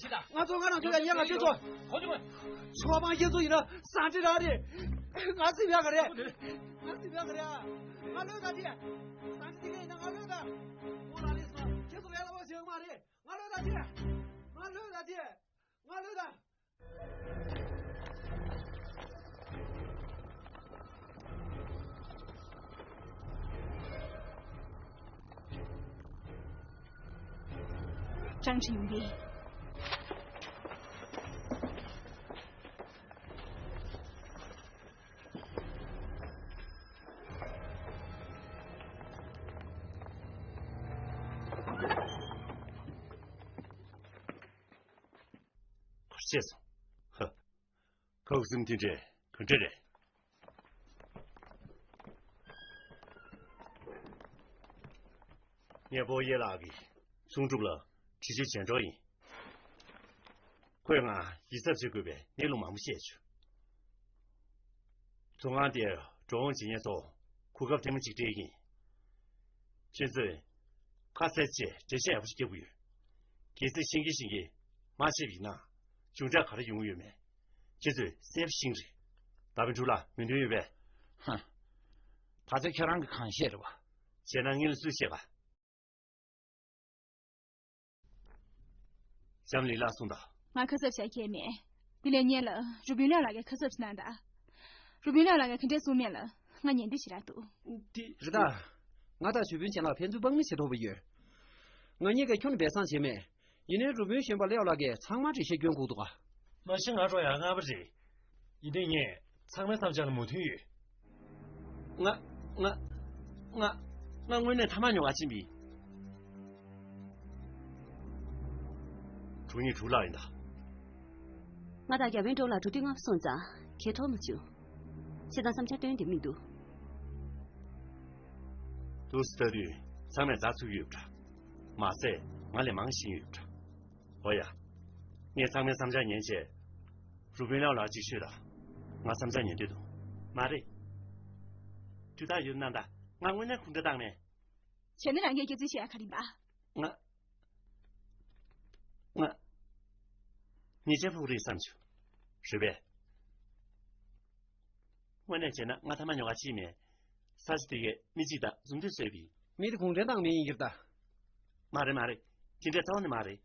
ཚོ་ང་རང་ཚོ་ཡ་ངས་ང་ཚོ་ཚོ། ཚོང་པ་ཁྱེད་ཚོ་ཡིན་ན་ཟ་འདྲེ་རང་རེད། ང་སྲིད་ཡག་ག་རེད། ང་སྲིད་ཡག་ག་རེད། ང་ལོས་ད་དེ། ཟ་འདྲེ་དེ་ག་ཡིན་ན་ང་ལོས་ད། འོ་རང་རེད་སོང་ཁྱེད་ཚོ་ལས་སླ་པོ་བྱེད་ཡོད་མ་རེད། ང་ལོས་ད་དེ། ང་ལོས་ད་དེ། ང་ལོས་ད། 张志勇的。 ཁུར་ཆེ་སོང་། ཧ། ཁོག་ཟིམ་དེ་འདྲས་ག་འདྲ་རེད། ངས་པོ་ཡེ་ལགས་ཀྱི་ཚོང་སྒྲུབ་ལ་དྲི་ཞིབ་བྱས་འགྲོ་ཡིན། ཁོས་ང་ཡིད་གཟབ་བྱེད་དགོས་པའི་གནས་ལུགས་མང་པོ་བཤད་བྱུང་། ཚོང་ཁང་དེར་འགྲོ་འོང་བྱེད་མཁན་ཚོ་གོ་སྐབས་ཐེངས་མ་གཅིག་སྤྲད་ཀྱིན། ཁྱེད་ཚོས་ཁ་གསལ་བྱས་འགྲེལ་བཤད་ཡག་པོ་ཞིག་རྒྱབ་ཀྱི་ཡོད། གལ་སྲིད་ཤེས་ཀྱི་ཤེས་ཀྱི་མ་བཤད་པ་ཡིན་ན། མཇུག་འབྲས་ག་རེ་ཡོང་གི་ཡོད་མེད། ཁྱེད་ཚོས་གསལ་པོ་ཤེས་རེད། ད་བན་ཕྲུག་ལ་མོས་མཐུན་ཡོད་པས། ཧ། ད་ཆ་ཁྱེད་རང་གིས་གང་བཤད་རེད་བ། བྱས་ན་ངས་ལ་སུས་བཤད་ག། འཇམ་ལི་ལགས་གསུངས་དང་། ང་ཁ་གསབ་བྱ་མཁན་མེད། དེ་ལས་ངེད་ལ་རུ་དཔོན་ལགས་ལ་ག་ཁ་གསབ་ཞིག་གནང་དང་། རུ་དཔོན་ལགས་ལ་ག་ག་འདྲས་གསུངས་མེད་ལ་ང་ཉན་འདོད་ཞིག་རག་འདུག། འདི་རེད་ད། ང་དང་ཞུ་དཔོན་ཆེན་ལགས་ཕན་ཚུན་དཔང་མི་བྱེད་ཐུབ་པ་ཡོད། ང་གཉིས་ཀས་ཁྱོན་ནས་སྦས་གསང་བྱས་མེད། ཡིན་ནའི་རུ་དཔོན་གཞོན་པ་ལེའོ་ལགས་ཀྱིས་ཚང་མར་འགྲེལ་བཤད་སྐྱོན་དགོས་འདུག་ག། མ་གཞི་ང་འགྲོ་ཡག་སྔ་པོ་རེད། ཡིན་ནའི་ངས་ཚང་མའི་བསམ་འཆར་ལ་མོས་མཐུན་ཡོད། ང་ང་ང་ང་དངོས་གནས་ཐ་མག་ཉོ་ག་ཕྱིན་པ་ཡིན། གྲོང་ཉིད་གྲུ་ལག་ཡིན་ད། ང་དང་རྒྱ་བལ་འབྲུག་ལ་འགྲོ་དུས་སྔ་པོ་སོང་ཙང་གས་འཕྲོག་མ་བྱུང་། བྱས་ཙང་བསམ་འཆར་བཏོན་བསྡད་མི་འདུག། འདུག་སེ་ལྟ་དུས་ཚང་མས་རྫ་ཚུགས་ཡོད་པ་འདྲ། མ་ཟད་ང་ལས་མང་ཤེས་ཡོད་པ་འདྲ། འོ་ཡ། ངས་ཚང་མའི་བསམ་འཆར་ཉན་བྱས། རུ་དཔོན་ལགས་ལ་ཅིག་ཤོད་དང་། ང་བསམ་འཆར་ཉན་འདོད་འདུག། མ་རེད། དུས་ཐག་ཡོད་ན་ད་ང་དངོས་གནས་ཁུངས་འདྲ་བཏང་མེད། བྱས་ན་རང་གིས་སྐྱེ་ཚུལ་བཤད་ཡ་ག་རེ་ཡིན་པ། ང་། ང་། ཉེས་ཆད་ཕོག་རེད་བསམ་བྱུང་། རེད་པས། དངོས་གནས་བྱས་ན་ང་ཐ་མག་ཉོ་ག་ཕྱིན་མེད། ས་ཆ་དེ་གའི་མི་གཅིག་དང་འཛུམ་མདངས་བཟོས་པ་ཡིན། མི་དེ་གུང་ཁྲན་ཏང་མི་ཡིན་གྱི་རེད་ད། མ་རེད་མ་རེད། དེ་འདྲའི་རྩ་བ་ནས་མ་རེད།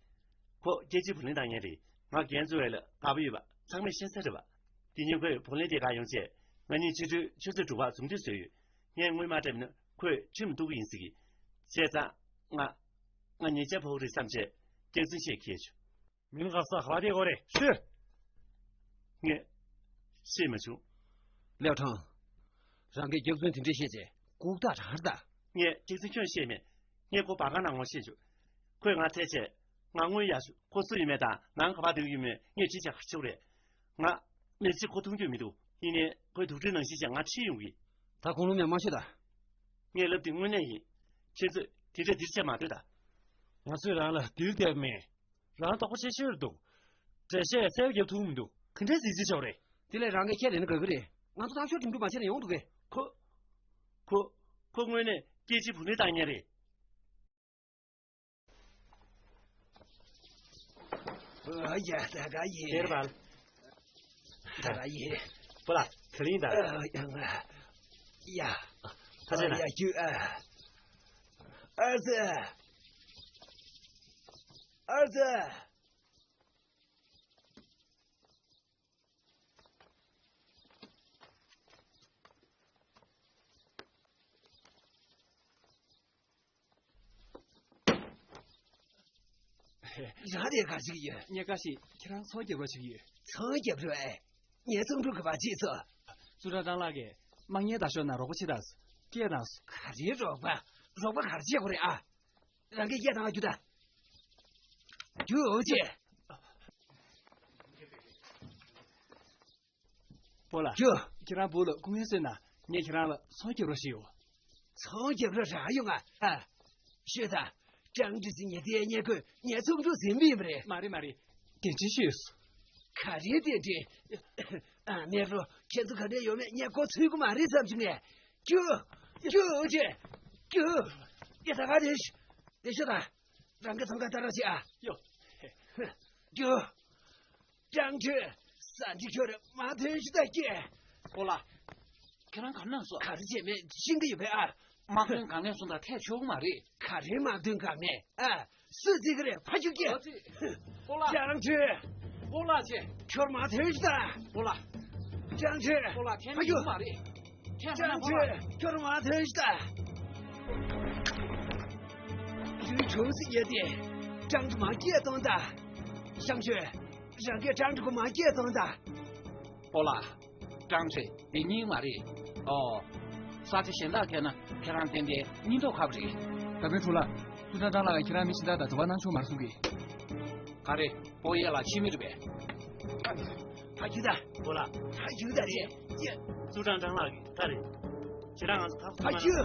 ཁོ་རྒྱལ་སྤྱིའི་བུ་ལོན་གཏོང་མཁན་རེད། ང་འགན་བཙུགས་ཡས་ལ་དགའ་པོ་ཡོད་པ་ཚང་མས་ཤེས་གསལ་རེད་པ། དེ་ཉིན་ཁོས་བུ་ལོན་དེ་ག་ཡོང་བྱས། ང་གཉིས་ཕྱི་དྲོའི་ཆུ་ཚོད་དྲུག་པར་འཛུམ་མདངས་བཟོས་ཡོད། ངས་དངུལ་མ་སྤྲད་པ་ཡིན་ན་ཁོས་ཁྲིམས་གཏུག་གི་ཡིན་ཟེར་གི། བྱས་ཙང་། ང་། ང་ཉེས་ཆད་ཕོག་གི་རེད་བསམ་བྱས་སྐྱག་རྫུན་བཤད་ཁེལ་བྱུང་། མིན་ག་ས་ག་བ་དེ་གོ་རེ་ཤོད། ངས་ཤེས་མ་བྱུང་། ལེའོ་ཁྲང་། རང་གིས་སྐྱག་རྫུན་དེ་འདྲས་བཤད་བྱས་སྒུག་རྟགས་རང་རེད་ད། ངས་སྐྱག་རྫུན་ཁྱོན་བཤད་མེད། ངས་ཁོ་བར་ཁང་ནང་ངོ་ཤེས་བྱུང་། ཁོས་ང་འཚོལ་བྱས། ང་དངུལ་གཡར་བྱུང་། ཁོ་སུ་ཡིན་མིན་དང་ནང་ག་པར་སྡོད་ཀྱི་ཡོད་མེད་ངས་དྲིས་བྱས་ག་རེ་བྱེད་དགོས་རེད། ང་མི་གཅིག་ཁོ་མཐོང་རྒྱུ་མི་འདུག། ཡིན་ནའི་ཁོས་དུག་སྦྲུལ་ནང་བཞིན་བྱས་ང་ཁྲིད་ཡོང་གི། ད་ཁུངས་ལུང་མེད་མ་ཤོད་ད། ངས་ལབ་དེ་དངོས་གནས་ཡིན། ཁྱེད་ཚོས་དེ་འདྲ་འདིར་བྱས་མ་སྡོད་ད། ང་ཚོས་རང་ལ་འདིར་བསྡད་མེད། རང་རྟོགས་པ་ཆེ་ཤོས་རེད་འདུག། འགྲེལ་བཤད་གསལ་པོ་རྒྱབ་ཐུབ་མི་འདུག། ག་འདྲས་ཟིག་ཟིག་བྱས་པ་རེད། དེ་ལས་རང་གིས་ཁས་ལེན་ན་དགའ་གི་རེད། ང་ཚོ་ཐག་གཅོད་འགྲིམ་འགྲུལ་མ་བྱས་ན་ཡོང་འདུག་གས། ཁོ། ཁོ། ཁོ་དངོས་གནས་སྐད་ཅིག་བུ་ནི་བཏང་མཁན་རེད། ཨ་ཡ། ད་ག་ཡིན། ཁྱེད་རང་། ད་ག་ཡིན། པོ་ལགས། དེ་རིང་ད། ཨ་ཡ། ཡ། ད་ཆ་ན། ཡ་ཁྱོད། ཨ། ཨ་ཙི། ཨ་ཙི། རང་དེ་ག་ཞིག་ཡོད། ངས་ཁ་ཤས་ཁྱེད་རང་ཚོང་རྒྱབ་རོགས་བྱེད་ཀྱི་ཡོད། ཚོང་རྒྱབ་རོགས་ཨེ། ངའི་ཚོང་གྲུ་ག་པར་ཕྱིན་སོང་། ཙུའུ་ཀྲང་ཀྲང་ལགས་ཀྱིས་དམག་གཉེར་དང་ཤོག་ན་རོགས་པ་བྱེད་དང་སྐད་བཏང་སོང་། ག་རེ་རོགས་པ། རོགས་པ་ག་རེ་བྱེད་དགོས་རེད་ཨ། རང་གིས་སྐད་བཏང་བ་རྒྱུགས་དང་། རྒྱུགས་ཅེས། པོ་ལགས། ཁྱོད། ཁྱེད་རང་བུ་ལ་སྐུ་ངལ་གསོས་ན་ངས་ཁྱེད་རང་ལ་ཚོང་རྒྱབ་རོགས་ཞུས་ཡོད། ཚོང་རྒྱབ་རོགས་རག་ཡོང་ང་། ཨ། ཤོད་དང་། ཀྲང་ཀྲི་ཟིན་ངས་དེ་ཉེ་ཁོས་ངའི་ཚོང་གྲུ་ཟིན་པ་ཡིན་པ་རེད། མ་རེད་མ་རེད། གདན་འདྲེན་ཞུས་སོང་། ག་རེ་གདན་འདྲེན། ཨ་མེ་རོ། ཁྱེད་ཚོ་ག་འདྲ་ཡོད་མེད་ངས་གོ་ཚོད་ཀྱི་མ་རེད་བསམ་བྱུང་ངས། རྒྱུགས། རྒྱུགས་ཅེས། རྒྱུགས། ཡ་ད་ག་རེད། དེ་ཤོད་དང་། རང་གི་ཚོང་ཁང་ལྟ་རོགས་བྱེད་ཨ། ཡོ། རྒྱུགས། ཀྲང་ཁྲུན། ས་འདི་ཁྱོད་མ་ཐོན་ཤི་ད་སྐྱེ། པོ་ལགས། ཁྱེད་རང་ག་ནས་སོང་། ག་རེ་བྱས་མེད་ཤེས་ཀྱི་ཡོད་པས་ཨ། དམག་དོན་གང་ནས་སོང་ད་ཐད་ཆོག་གི་མ་རེད། ག་རེ་དམག་དོན་གང་མེད་ཨ། སུས་རྩིས་ཀྱི་རེད་ཕ་ཁྱུག་སྐྱེ། པོ་ལགས། ཀྲང་ཁྲུན། པོ་ལགས་ཆེ། ཁྱོད་མ་ཐོན་ཤི་ད། པོ་ལགས། ཀྲང་ཁྲུན། པོ་ལགས་ཐོན་ཕ་ཁྱུག་ཡོད་མ་རེད། ཐོན་ཁྱོད་མ་ཐོན་ཤི་ད། ལུས་གྲོང་སི་ཡོད་དེ། ཀྲང་ཁྲུན་མ་སྐྱེ་གཏོང་ད། ཤང་ཆོས། རང་གིས་ཀྲང་ཁྲུན་གོ་མ་སྐྱེ་གཏོང་ད། པོ་ལགས། ཀྲང་ཁྲུན་དེ་སྙིང་མ་རེད། ཨོ། ས་ཆ་གཞན་དག་ཁེལ་ན་ཁྱེད་རང་ཏན་ཏན་སྙིང་སྟོབས་ཁག་པོ་རེད། ད་ཕན་ཕྲུག་ལགས། ཙུའུ་ཀྲང་ཀྲང་ལགས་ཀྱིས་ཁྱེད་རང་མི་གཞན་དག་དང་དྲི་བ་གནང་ཆོག་མ་རེད་གསུང་གི། ག་རེ། པོ་ཡེ་ལགས་ཕྱི་མི་རེད་པས། ཕ་ཁྱུ་ད། པོ་ལགས། ཕ་ཁྱུ་ད་རེད། ཙུའུ་ཀྲང་ཀྲང་ལགས་ཀྱིས་ད་རེད། ཁྱེད་རང་ང་ཚོ་ཕ་ཁྱུ།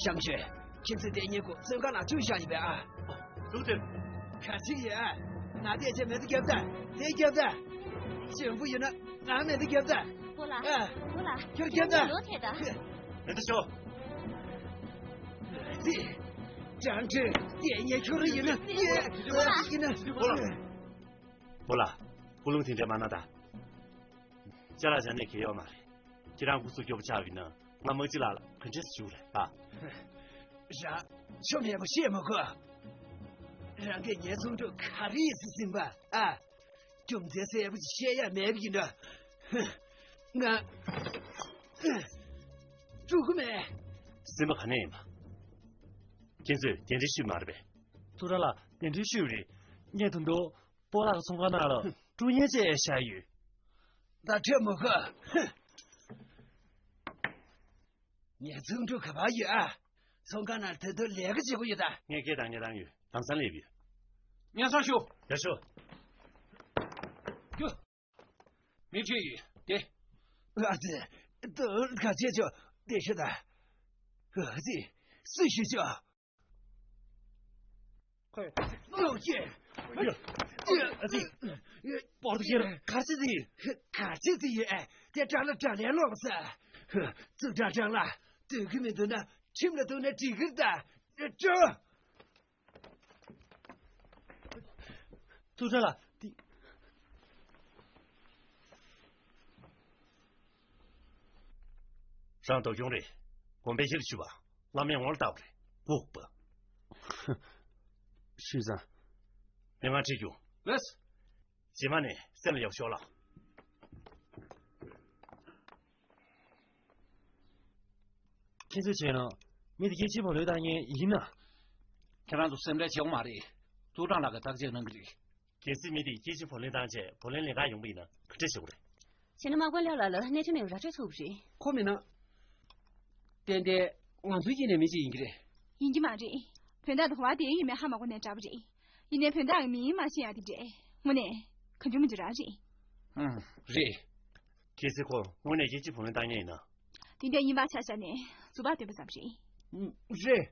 ཤང་ཆོས། ཁྱེད་ཚོས་དེ་ཉེ་གོ་བཙོན་ཁང་ལ་བཅུག་བཞག་ཡོད་པས་ཨ། ལུགས་དེ། ག་ཚིག་ཡོད་ཨ། ང་དེ་ཆེ་མེད་དུ་རྒྱབ་ད། དེ་རྒྱབ་ད། གཅེན་པོ་ཡིན་ན་ང་མེད་དུ་རྒྱབ་ད། པོ་ལགས། ཨ། པོ་ལགས། ཁྱོད་རྒྱབ་ད། ལོ་ཐེ་ད། མེད་དུ་ཤོག་ཙི། ཀྲང་ཁྲུན་དེ་ཉེ་ཁྱོད་ར་ཡིན་ན་ཡེ། པོ་ལགས། ཡིན་ན། པོ་ལགས། པོ་ལགས། སྐུ་རླུང་དེ་འདྲས་མ་གནང་ད། ཅ་ལག་ཅ་ནས་གལ་ཡོད་མ་རེད། ཁྱེད་རང་སྐུ་གཟུགས་སྐྱོ་པོ་ཆགས་ཡིན་ན་ང་དམག་སྤྱི་ལགས་ལ་ག་འདྲས་སེ་ཞུ་རེད་ཨ། རང་ཆོ་མེད་པ་བཤད་མ་དགོས། རང་གིས་ངའི་ཚོང་གྲུ་ག་རེ་ཡིན་ཟེར་ཟིན་པ་ཨ། རྒྱུ་མཚན་གསལ་པོ་ཅིག་བཤད་ཡ་མེད་པ་ཡིན་འགྲོ། ང་འགྲོ་གི་མེད། ཟིན་པ་ག་ནས་ཡིན་པ། ཁྱེད་ཚོས་གདན་འདྲེན་ཞུས་མ་རེད་པས། ཙུའུ་ཀྲང་ལགས་གདན་འདྲེན་ཞུས་རེད། ངས་ད་དུང་པོ་ལགས་ཀྱི་ཚོང་ཁང་ནང་ལ་ཀྲུའུ་ཡན་བཅས་བཞག་ཡོད། ད་ཁྲོད་མི་དགོས། ངའི་ཚོང་གྲུ་ག་པར་ཡོད་ཨ། ཚོང་ཁང་ནང་ད་དུང་ལས་ཀ་བྱེད་དགོས་ཡོད་ད། ངས་སྐད་བཏང་ངས་བཏང་ཡོད། ལམ་སང་སླེབས་ཡོད། སྙན་སེང་ཞུ། ཡག་ཤོས། རྒྱུ། མི་ཁྲིད་ཡོད་དེ། ཨ་ཙི། དོན་ག་བྱེད་ཆོག་དེ་ཤོད་ད། ཨ་ཙི། སུ་ཞུ་ཆོག་ཁོས། ཨོ་ཀྱེ། ཨ་ཙི། པོར་ཏུ་ཀེར་གར་ཅི་ཟིག་གར་ཅི་ཟིག་ཨེ། དེ་དྲག་ལ་དྲག་ལས་ལོག་ས། ཙུའུ་ཀྲང་ཀྲང་ལགས། སྡོད་ཀྱི་མི་འདུག་ན་ཁྲིམས་ལ་གཏུགས་ནས་འགྲིག་གི་རེད་ད། ཅོ། ཙུའུ་ཀྲང་ལགས། འདི། རང་སྡུག་གྱོང་རེད། དགོན་པའི་ཕྱིར་ཞུ་བ། བླ་མས་ངོ་ལ་བལྟ་བ་རེད། ལྐུགས་པ། ཞུས་ཙང་། མི་མང་ཁྲིད་རྒྱུ། ལགས། རྗེས་མ་ནས་སེམས་ལ་ཡག་ཤོག་ལགས། ཁྱེད་ཚོས་བྱས་ན། མི་དེ་སྐྱེ་འཆི་བག་ལེབ་བཏང་མཁན་ཡིན་ན། ཁྱེད་རང་ཚོ་སེམས་ཁྲལ་བྱེད་དགོས་མ་རེད། ཙུའུ་ཀྲང་ལགས་ཀྱིས་བརྟག་དཔྱད་གནང་གི་རེད། གལ་སྲིད་མི་དེ་སྐྱེ་འཆི་བག་ལེབ་བཏང་རྗེས་བག་ལེབ་ལེན་གར་ཡོང་པ་ཡིན་ན་ག་འདྲ་བྱེད་དགོས་རེད། བྱས་ན་དམག་དཔོན་ལགས་ལ་སྣེ་ཁྲིད་མེད་པར་ར་སྤྲོད་ཚུགས་པ་རེད། ཁོ་མིན་ན། ཏན་ཏན་ང་ཚོའི་དཀྱིལ་ནས་མི་གཅིག་ཡིན་གྱི་རེད། ཡིན་གྱི་མ་རེད། བོན་བདག་དང་བ་དེ་ཡིན་མིན་ཧ་མ་གོ་ནས་འདྲ་པོ་རེད། ཡིན་ནའི་བོན་བདག་གི་མིང་མ་ཤེས་ཡ་དེ་འདྲས་དངོས་གནས་གང་བྱུང་མི་འདུག་ར་རེད། ཧུམ། རེད། གལ་སྲིད་ཁོ་དངོས་གནས་སྐྱེ་འཆི་བག་ལེབ་བཏང་མཁན་ཡིན་ན། དེ་འདྲས་ཡིན་པ་ཆ་བཞག་ནས་རྫུན་པ་སྟོན་པ་ཙམ་རེད། རེད།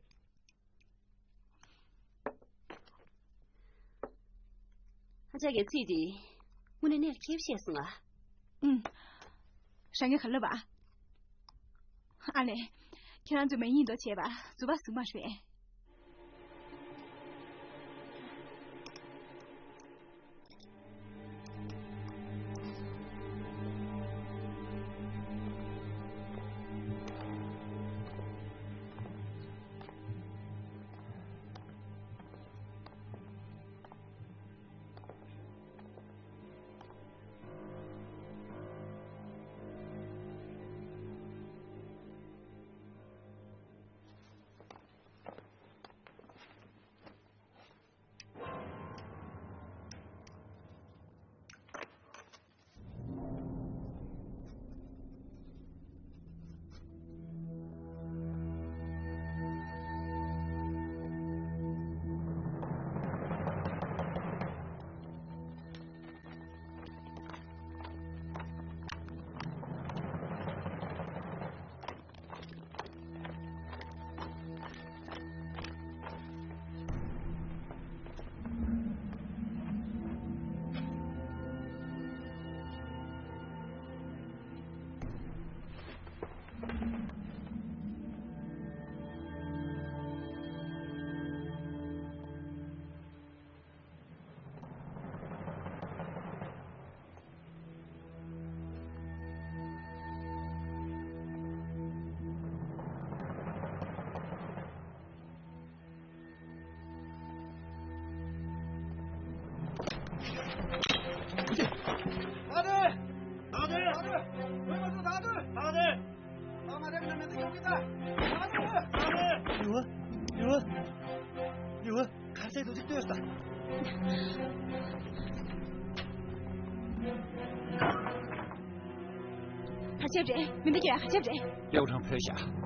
ཨ་ཅག་གིས་ཚིག་དེ་དངོས་གནས་གནད་ལ་འཁེལ་བཤད་སོང་ང་། ཨུམ། རང་གིས་ག་ལབ་པ། ཨ་ལས། ཁྱེད་རང་ཚོས་མ་ཡིན་མདོག་བྱས་པ་རྫུན་པ་ཟུག་མ་རེད། ཡུ། ཡུ། ཡུ། ག་རེ་བྱས་འདུག་ཅིག་ལྟོས་ས། ག་བྱས་རེད། མི་འདི་ཀྱོ་ཡ་ག་བྱས་རེད། ཀེའུ་ཁྲང་བོས་བཞག